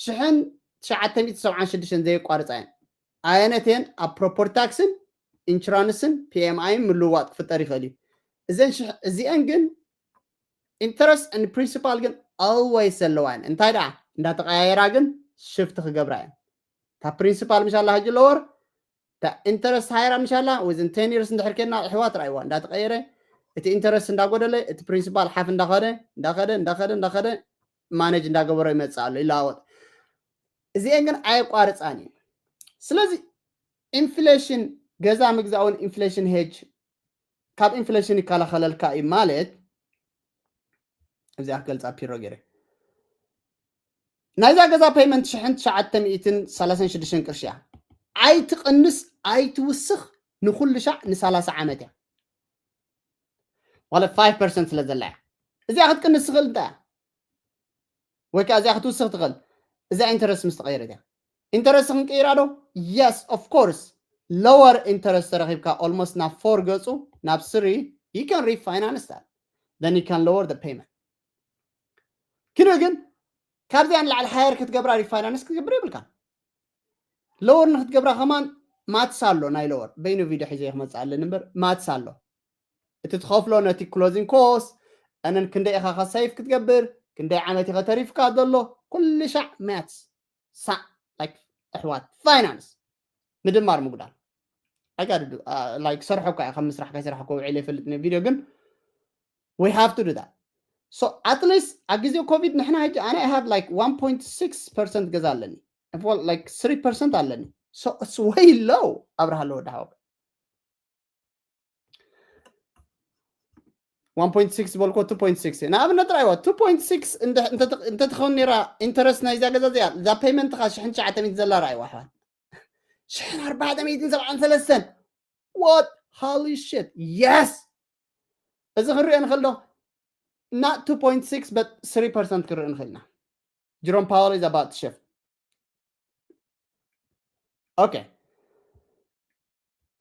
ሽሕን ትሽዓተ ሚእቲ ሰብዓን ሽዱሽተን ዘየቋርጻ እየን ኣየነትየን ኣብ property tax ን insurance ን PMI ን ምልውዋጥ ክፍጠር ይኽእል እዩ እዘን እዚአን ግን interest and principal ግን always ዘለዋ እየን እንታይ ደኣ እንዳተቀያየራ ግን shift ክገብራ እየን እታ principal ምሻላ ሕጂ lower እታ interest higher ምሻላ within ten years እንድሕር ኬድና ኣሕዋት ርኣይዋ እንዳተቀየረ እቲ interest እንዳጎደለ እቲ principal ሓፍ እንዳኸደ እንዳኸደ እንዳኸደ እንዳኸደ manage እንዳገበሮ ይመጽእ ኣሎ ይለዋወጥ እዚአን ግን ኣየቋርጻን እዩ ስለዚ inflation ገዛ ምግዛእ እውን inflation hedge ካብ inflation ይከላኸለልካ እዩ ማለት እዚኣ ክገልፃ ፒሮ ገይረ ናይዛ ገዛ payment ሽሕን ትሽዓተ ሚእትን ሰላሳን ሽዱሽተን ቅርሺ እያ ኣይትቕንስ ኣይትውስኽ ንኩሉ ሻዕ ንሰላሳ ዓመት እያ ማለት five percent ስለ ዘላ እያ እዚኣ ክትቅንስ ትኽእል እንታይ እያ ወይ ከዓ እዚኣ ክትውስኽ ትኽእል። እዛ interest ምስ ተቐየረት እያ። Interest ክንቅይራ ዶ? Yes, of course. Lower interest ተረኺብካ almost ናብ four ገፁ ናብ three, you can refinance that. Then you can lower the payment. ግን ግን ካብዚኣ ንላዕሊ higher ክትገብራ refinance ክትገብር የብልካ። Lower ንክትገብራ ከማን maths ኣሎ ናይ lower። በይኑ ቪድዮ ሒዘ ክመፅእ ኣለኒ እምበር maths ኣሎ። እቲ ትኸፍሎ ነቲ closing cost and then ክንደይ ኢኻ save ክትገብር፣ ክንደይ ዓመት ኢኻ ተሪፍካ ዘሎ፣ ኩሉ ሻዕ maths ሳዕ። Like ኣሕዋት finance ምድማር ምጉዳል ኣይጋድዱ። Like ሰርሖ እኳ እየ ከም ምስራሕ ከይሰራሕ እኮ ውዒለ ይፈልጥ ቪድዮ ግን we have to do that. So at least ኣብ ግዜ ኮቪድ ንሕና ሕጂ ኣነ I have like one point six percent ገዛ ኣለኒ። Well, like three percent ኣለኒ። So it's way low ኣብርሃ ኣለዎ ዳሃወ one point six ዝበልኮ two point six ንኣብነት ራይዋ two point six እንተትኸውን ነራ interest ናይ እዛ ገዛ እዚኣ እዛ payment ኻ ሽሕን ትሽዓተ ሚእትን ዘላ ራይዋ ኣሕዋት ሽሕን ኣርባዕተ ሚእትን ሰብዓን ሰለስተን what holy shit yes እዚ ክንሪኦ ንኽእል ዶ not two point six but three percent ክንርኢ ንኽእል ኢና Jerome Powell is about to shift okay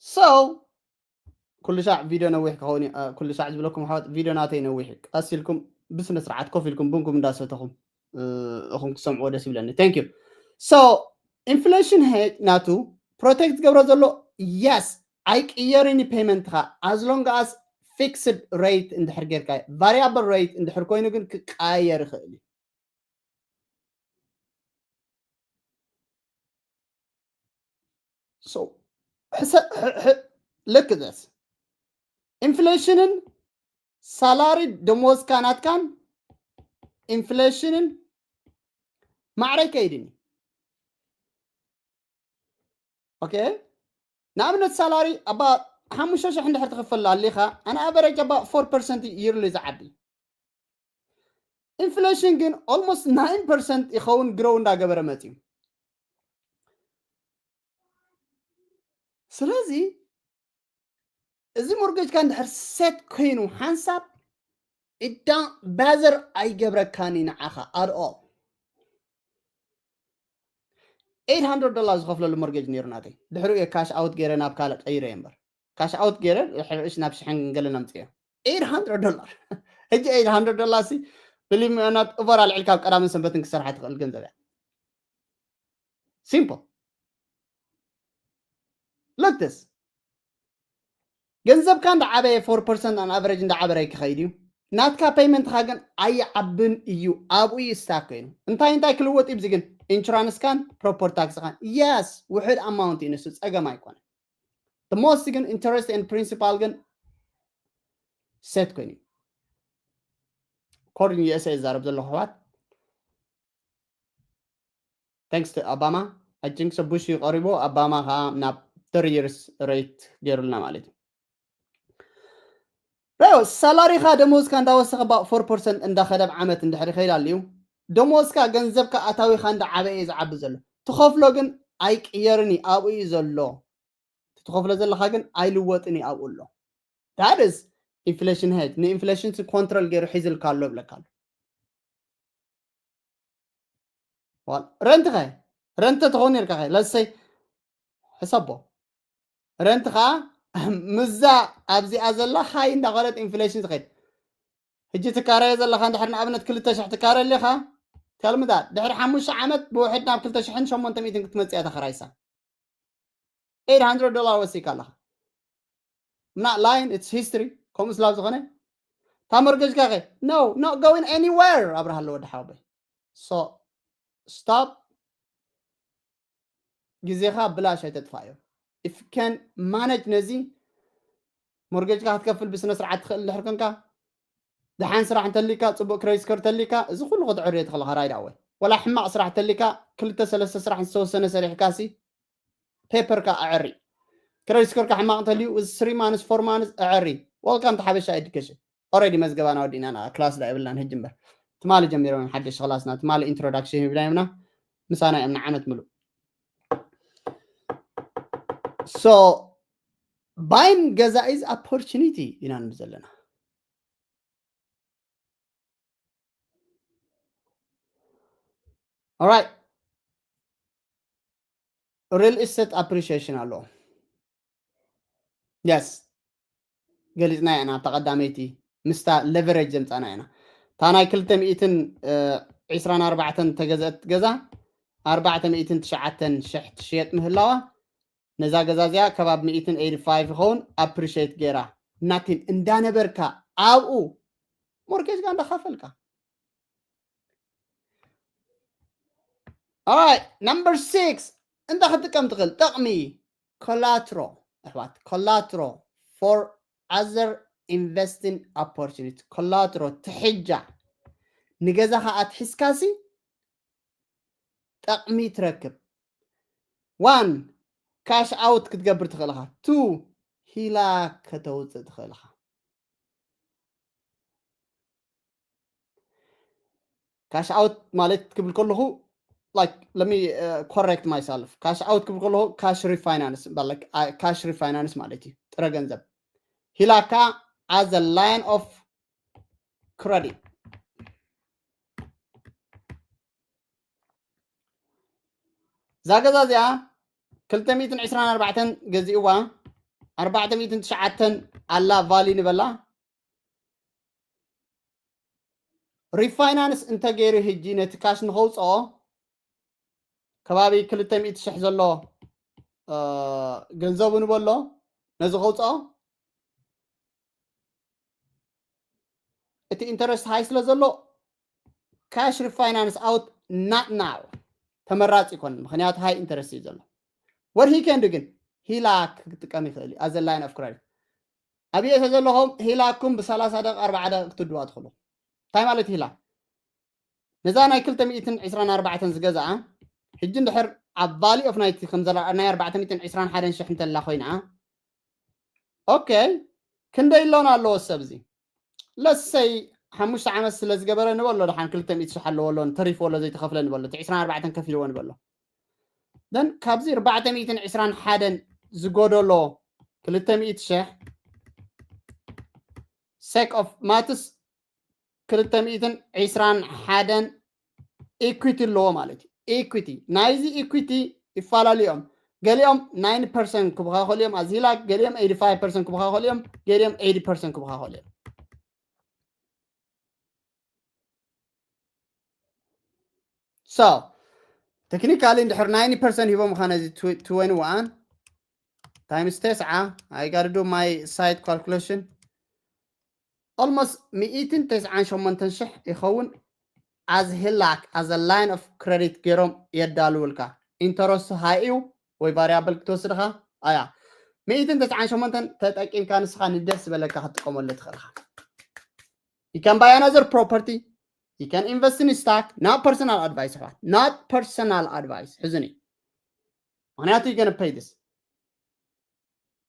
so ኩሉ ሻዕ ቪድዮ ነዊሕ ክኸውን እዩ ኩሉ ሻዕ ዝብለኩም ሓወት ቪድዮ ናተይ ነዊሕ እዩ ቀስ ኢልኩም ብስነ ስርዓት ኮፍ ኢልኩም ቡንኩም እንዳሰተኹም እኹም ክሰምዕዎ ደስ ይብለኒ thank you so inflation hedge ናቱ protect ዝገብሮ ዘሎ yes ኣይቅየርን payment ኻ as long as fixed rate እንድሕር ጌርካ variable rate እንድሕር ኮይኑ ግን ክቀያየር ይኽእል እዩ so ሕሰ- ሕ- ሕ- look at this inflation ን salary ደሞዝካ ናትካን inflation ን ማዕረ ይከይድን እዩ okay ንኣብነት salary ኣባ ሓሙሽተ ሽሕ እንድሕር ትኽፈል ኣሊኻ ኣን average ኣባ four percent yearly ዝዓቢ inflation ግን almost nine percent ይኸውን grow እንዳገበረ መፅዩ ስለዚ እዚ mortgage ካ እንድሕር set ኮይኑ ሓንሳብ እዳ bother ኣይገብረካን እዩ ንዓኻ at all eight hundred dollar ዝኸፍለሉ mortgage ነይሩ ናተይ ድሕሪኡ cash out ገይረ ናብ ካልእ ቀይረ እየ እምበር cash out ገይረ ሕርሽ ናብ ሽሕን ገለ ነምፅዮ eight hundred dollar ሕጂ eight hundred dollar ሲ ብሊሚዮናት እቨር ኣልዕልካ ኣብ ቀዳምን ሰንበትን ክሰርሓ ትኽእል ገንዘብ እያ simple look this ገንዘብካ እንዳዓበየ four percent on average እንዳዓበረ ክኸይድ እዩ ናትካ payment ኻ ግን ኣይዓብን እዩ ኣብኡ እዩ stack ኮይኑ እንታይ እንታይ ክልወጥ እዩ ግን insurance ካን property tax ኻን yes ውሕድ amount እዩ ንሱ ፀገም ኣይኮነ the most ግን interest and principal ግን set ኮይኑ እዩ according USA ዝዛረብ ዘለኹ ኣሕዋት thanks to Obama I think so Bush እዩ ቀሪቡ Obama ኸዓ ናብ thirty years rate ገይሩልና ማለት እዩ ራዮ salary ኻ ደሞዝካ እንዳወሰኸ ባ four percent እንዳኸደ ኣብ ዓመት እንድሕር ይኸይድ ኣልዩ ደሞዝካ ገንዘብካ ኣታዊኻ እንዳዓበየ እዩ ዝዓቢ ዘሎ ትኸፍሎ ግን ኣይቅየርን እዩ ኣብኡ እዩ ዘሎ ትኸፍሎ ዘለኻ ግን ኣይልወጥን እዩ ኣብኡ ኣሎ that is inflation hedge ን inflation control ገይሩ ሒዝልካ ኣሎ ይብለካ ኣሎ rent ኸ rent ተትኸውን ነርካ ኸ let's say ሕሰቦ rent ኸዓ ምዛ ኣብዚኣ ዘላ high እንዳኸለት inflation ትኸይድ ሕጂ ትካረዮ ዘለኻ እንድሕር ንኣብነት ክልተ ሽሕ ትካረ ኣለኻ ተልምዳ ድሕሪ ሓሙሽተ ዓመት ብውሕድ ናብ ክልተ ሽሕን ሸሞንተ ሚእትን ክትመፅእ እያ ተኸራይሳ eight hundred dollar ወሲካ ኣለኻ I'm not lying it's history ከምኡ ስላብ ዝኾነ እታ mortgage ካ ኸ no not going anywhere ኣብርሃ ኣለዎ ወዲ ሓወቦይ so stop ግዜኻ ብላሽ ኣይተጥፋእዮ if can manage ነዚ mortgage ካ ክትከፍል ብስነ ስርዓት ትኽእል እንድሕር ኮንካ ደሓን ስራሕ እንተሊካ ፅቡቅ credit score ተሊካ እዚ ኩሉ ክትዕርዮ ትኽእል ራይዳ ወይ ወላ ሕማቅ ስራሕ ተሊካ ክልተ ሰለስተ ስራሕ ዝተወሰነ ሰሪሕካ ሲ paper ካ ኣዕሪ credit score ካ ሕማቅ እንተልዩ እዚ three months four months ኣዕሪ welcome to ሓበሻ education already መዝገባና ወዲእና class ዳ የብልናን ሕጂ እምበር ትማሊ ጀሚሮም ሓደሽ class ና ትማሊ introduction ይብላ የምና ምሳና እዮም ንዓመት ምሉእ so buying ገዛ is opportunity ኢና ንብል ዘለና Alright. Real estate appreciation ኣሎ። Yes, ገሊፅና ኢና። ተቐዳመይቲ ምስታ leverage ዘምፃና ኢና። እታ ናይ ክልተ ሚእትን ዕስራን ኣርባዕተን ተገዘአት ገዛ ኣርባዕተ ሚእትን ትሽዓተን ሽሕ ትሽየጥ ምህላዋ፣ ነዛ ገዛ እዚኣ ከባብ ሚእትን ኤይቲ ፋይቭ ይኸውን appreciate ገይራ። ናቲን እንዳነበርካ ኣብኡ ሞርጌጅ ጋር እንዳኸፈልካ። Alright, number six፣ እንታይ ክትጥቀም ትኽእል? ጥቕሚ collateral፣ ኣሕዋት፣ collateral for other investing opportunity። Collateral ትሕጃ፣ ንገዛኻ ኣትሒዝካሲ ጥቕሚ ትረክብ። One፣ cash out ክትገብር ትኽእል ኢኻ። Two፣ ሂላክ ከተውፅእ ትኽእል ኢኻ። Cash out ማለት ክብል ከለኹ፣ like, let me correct myself። Cash out ክብል ከለኹ cash refinance፣ like, cash refinance ማለት እዩ፣ ጥረ ገንዘብ። ሂላካ as a line of credit። እዛ ገዛ እዚኣ ክልተ ሚእትን ዕስራን ኣርባዕተን ገዚእዋ፣ ኣርባዕተ ሚእትን ትሽዓተን ኣላ value ንበላ። Refinance እንተገይሩ፣ ሕጂ ነቲ ካሽ ንኸውፅኦ ከባቢ ክልተ ሚእቲ ሽሕ ዘሎ ገንዘቡ ንበሎ፣ ነዚ ከውፅኦ። እቲ interest high ስለ ዘሎ፣ cash refinance out not now ተመራፂ ይኮን፣ ምክንያቱ high interest እዩ ዘሎ። What he can do ግን፣ ሂላክ ክጥቀም ይኽእል እዩ as a line of credit። ኣብየ ተዘለኹም፣ ሂላኩም ብሰላሳ ደቂቕ፣ ኣርባዓ ደቂቕ ክትድዋ ትኽእሉ። እንታይ ማለት ሂላክ? ነዛ ናይ ክልተ ሚእትን ዕስራን ኣርባዕተን ዝገዝኣ፣ ሕጂ እንድሕር ኣብ value of ናይቲ ከም ዘላ ናይ ኣርባዕተ ሚእትን ዕስራን ሓደን ሽሕ እንተላ ኮይና፣ okay፣ ክንደይ ሎን ኣለዎ ሰብ እዚ? Let's say ሓሙሽተ ዓመት ስለ ዝገበረ ንበሎ፣ ደሓን ክልተ ሚእቲ ሽሕ ኣለዎ ሎን፣ ተሪፍዎ ኣሎ ዘይተኸፍለ ንበሎ፣ እቲ ዕስራን ኣርባዕተን ከፊልዎ ንበሎ። Then ካብዚ ኣርባዕተ ሚእትን ዕስራን ሓደን ዝጎደሎ ክልተ ሚእቲ ሽሕ፣ sake of maths፣ ክልተ ሚእትን ዕስራን ሓደን equity ኣለዎ ማለት እዩ። Equity፣ ናይዚ equity ይፈላለዩ እዮም። ገሊኦም ናይንቲ ፐርሰንት ክበኻኸሉ እዮም፣ ኣዝሂላ፣ ገሊኦም ኤይቲ ፋይቭ ፐርሰንት ክበኻኸሉ እዮም፣ ገሊኦም ኤይቲ ፐርሰንት ክበኻኸሉ እዮም። So technically እንድሕር ናይንቲ ፐርሰንት ሂቦም ምዃነ እዚ ትወንቲ ዋን times ተስዓ፣ I gotta do my side calculation፣ almost ሚእትን ተስዓን ሸሞንተን ሽሕ ይኸውን። As ሂላክ፣ as a line of credit ገይሮም የዳልውልካ። ኢንተረስቱ ሃይ እዩ ወይ ቫሪያብል ክትወስድ ኢኻ። ኣያ፣ ሚእትን ተስዓን ሸሞንተን ተጠቂምካ ንስኻ ንደስ ዝበለካ ክትጥቀመሉ ትኽእል ኢኻ። You can buy another property, you can invest in stock. Not personal advice ኣሕዋት፣ not personal advice። ሕዝኒ፣ ምክንያቱ you gonna pay this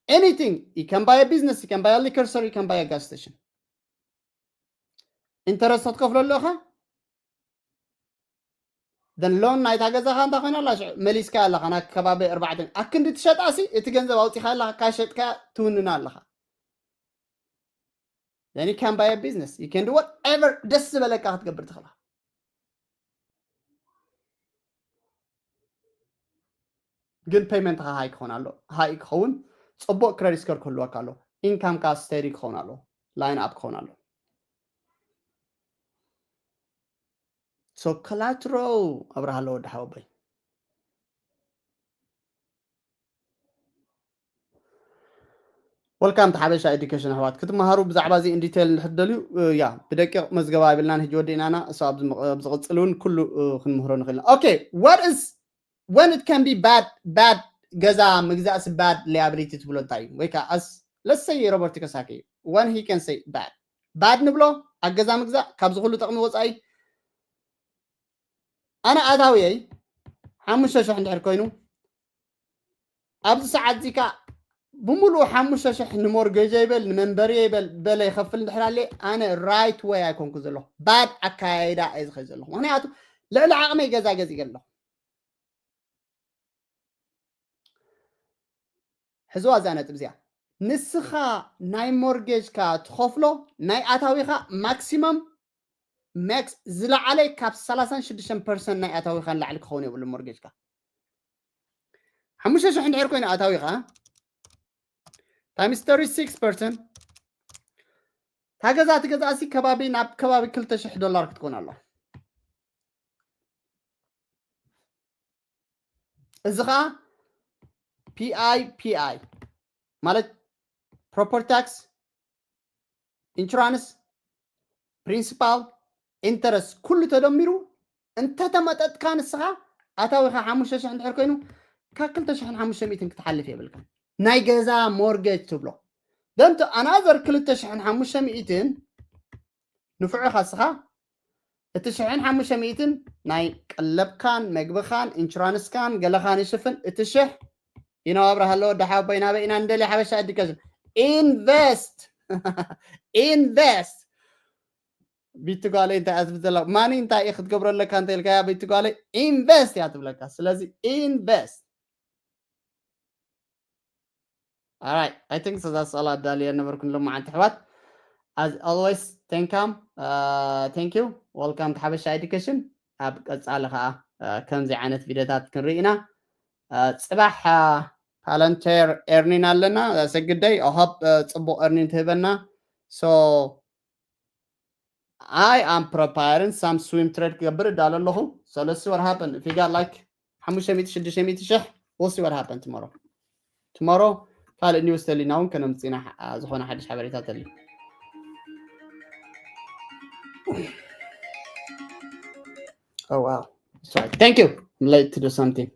anything። You can buy a business, you can buy a liquor store, you can buy a gas station። ኢንተረስት ክትከፍለሉ ኢኻ። Then ሎን ናይታ ገዛኻ እንታይ ኮይና ኣላ? ሽዑ መሊስካ ኣለኻ ናብ ከባቢ ኣርባዕተ። ኣክንዲ ትሸጣ ሲ እቲ ገንዘብ ኣውፂኻ ኣለኻ፣ ካሸጥካ ትውንና ኣለኻ። Then you can buy a business, you can do whatever ደስ ዝበለካ ክትገብር ትኽእላ። ግን ፔይመንትኻ ሃይ ክኸውን ኣሎ። ሃይ ክኸውን፣ ፅቡቅ ክረዲት ስኮር ክህልወካ ኣሎ። ኢንካምካ ስቴዲ ክኸውን ኣሎ። ላይን ኣፕ ክኸውን ኣሎ። So collateral ኣብርሃ ኣሎ ወዲ ሓወቦይ። Welcome to ሓበሻ ኤዱኬሽን ኣሕዋት። ክትመሃሩ ብዛዕባ እዚ in detail እንድሕር ትደልዩ፣ እ፣ ያ፣ ብደቂቕ መዝገባ ኣይብልናን፣ ሕጂ ወዲእናና። So ኣብዚ ምቕ-፣ ኣብ ዝቕጽል እውን ኩሉ፣ እ፣ ክንምህሮ ንኽእል ኢና። Okay, what is, when it can be bad, bad ገዛ ምግዛእሲ bad liability ትብሎ እንታይ እዩ? ወይ ከዓ as, let's say ሮበርት ኪዮሳኪ፣ when he can say bad። Bad ንብሎ ኣብ ገዛ ምግዛእ ካብዚ ኩሉ ጥቕሚ ወፃኢ። ኣነ ኣታውየይ ሓሙሽተ ሽሕ እንድሕር ኮይኑ፣ ኣብዚ ሰዓት እዚ ከኣ ብምሉኡ ሓሙሽተ ሽሕ ንሞርጌጀ ይበል፣ ንመንበሪ ይበል፣ በለ ይኸፍል እንድሕር ኣለ፣ ኣነ right way ኣይኮንኩ ዘለኹ። ባድ ኣካያይዳ እየ ዝኸድ ዘለኹ። ምኽንያቱ ልዕሊ ዓቕመይ ገዛ ገዚእ ኣለኹ። ሕዝዋ እዛ ነጥብ እዚኣ። ንስኻ ናይ ሞርጌጅካ ትኸፍሎ ናይ ኣታዊኻ ማክሲመም max ዝለዓለ ካብ ሰላሳን ሽዱሽተን ፐርሰንት ናይ ኣታዊኻ ንላዕሊ ክኸውን የብሉ። ሞርጌጅካ ሓሙሽተ ሽሕ እንድሕር ኮይኑ ኣታዊኻ times thirty-six percent ታገዛ ትገዛእሲ ከባቢ ናብ ከባቢ ክልተ ሽሕ ዶላር ክትኮን ኣሎ። እዚ ከዓ ፒኣይ ፒኣይ ማለት property tax፣ insurance፣ principal፣ interest ኩሉ ተደሚሩ እንተተመጠጥካ ንስኻ ኣታዊኻ ሓሙሽተ ሽሕ እንድሕር ኮይኑ ካብ ክልተ ሽሕን ሓሙሽተ ሚእትን ክትሓልፍ የብልካ። ናይ ገዛ ሞርጌጅ ትብሎ ደንቶ ኣናዘር ክልተ ሽሕን ሓሙሽተ ሚእትን ንፍዑኻ ስኻ እቲ ሽሕን ሓሙሽተ ሚእትን ናይ ቀለብካን መግብኻን ኢንሹራንስካን ገለኻን ይሽፍን። እቲ ሽሕ ይነባብር ሃለዎ ደሓቦይ ናበይ ኢና እንደልያ ሓበሻ ኤዱኬሽን ኢንቨስት ኢንቨስት። ቢቲ ጓለይ እንታይ እያ ትብል ዘላ ማኒ እንታይ እዩ ክትገብሮ ኣለካ እንተ ኢልካያ ቢቲ ጓለይ ኢንቨስት እያ ትብለካ። ስለዚ ኢንቨስት። All right, I think so that's all ኣዳልየ ነበርኩ ንሎማዓንቲ ኣሕዋት። As always, thank you. Uh, thank you. Welcome to ሓበሻ ኤዱኬሽን። ኣብ ቀጻሊ ከዓ ከምዚ ዓይነት ቪድዮታት ክንርኢ ኢና። ጽባሕ ፓለንቴር ኤርኒን ኣለና። ሰግደይ ሆፕ ጽቡቕ ኤርኒን ትህበና። So I am preparing some swing trade ክገብር እዳለ ኣለኹ። So let's see what happen. If you got like ሓሙሽተ ሚእቲ ሽዱሽተ ሚእቲ ሽሕ, we'll see what happen tomorrow. Tomorrow ካልእ ኒውስ ተሊና እውን ከነምፅና ዝኾነ ሓድሽ ሓበሬታ ተሊ። Oh wow. Sorry. Thank you. I'm late to do something.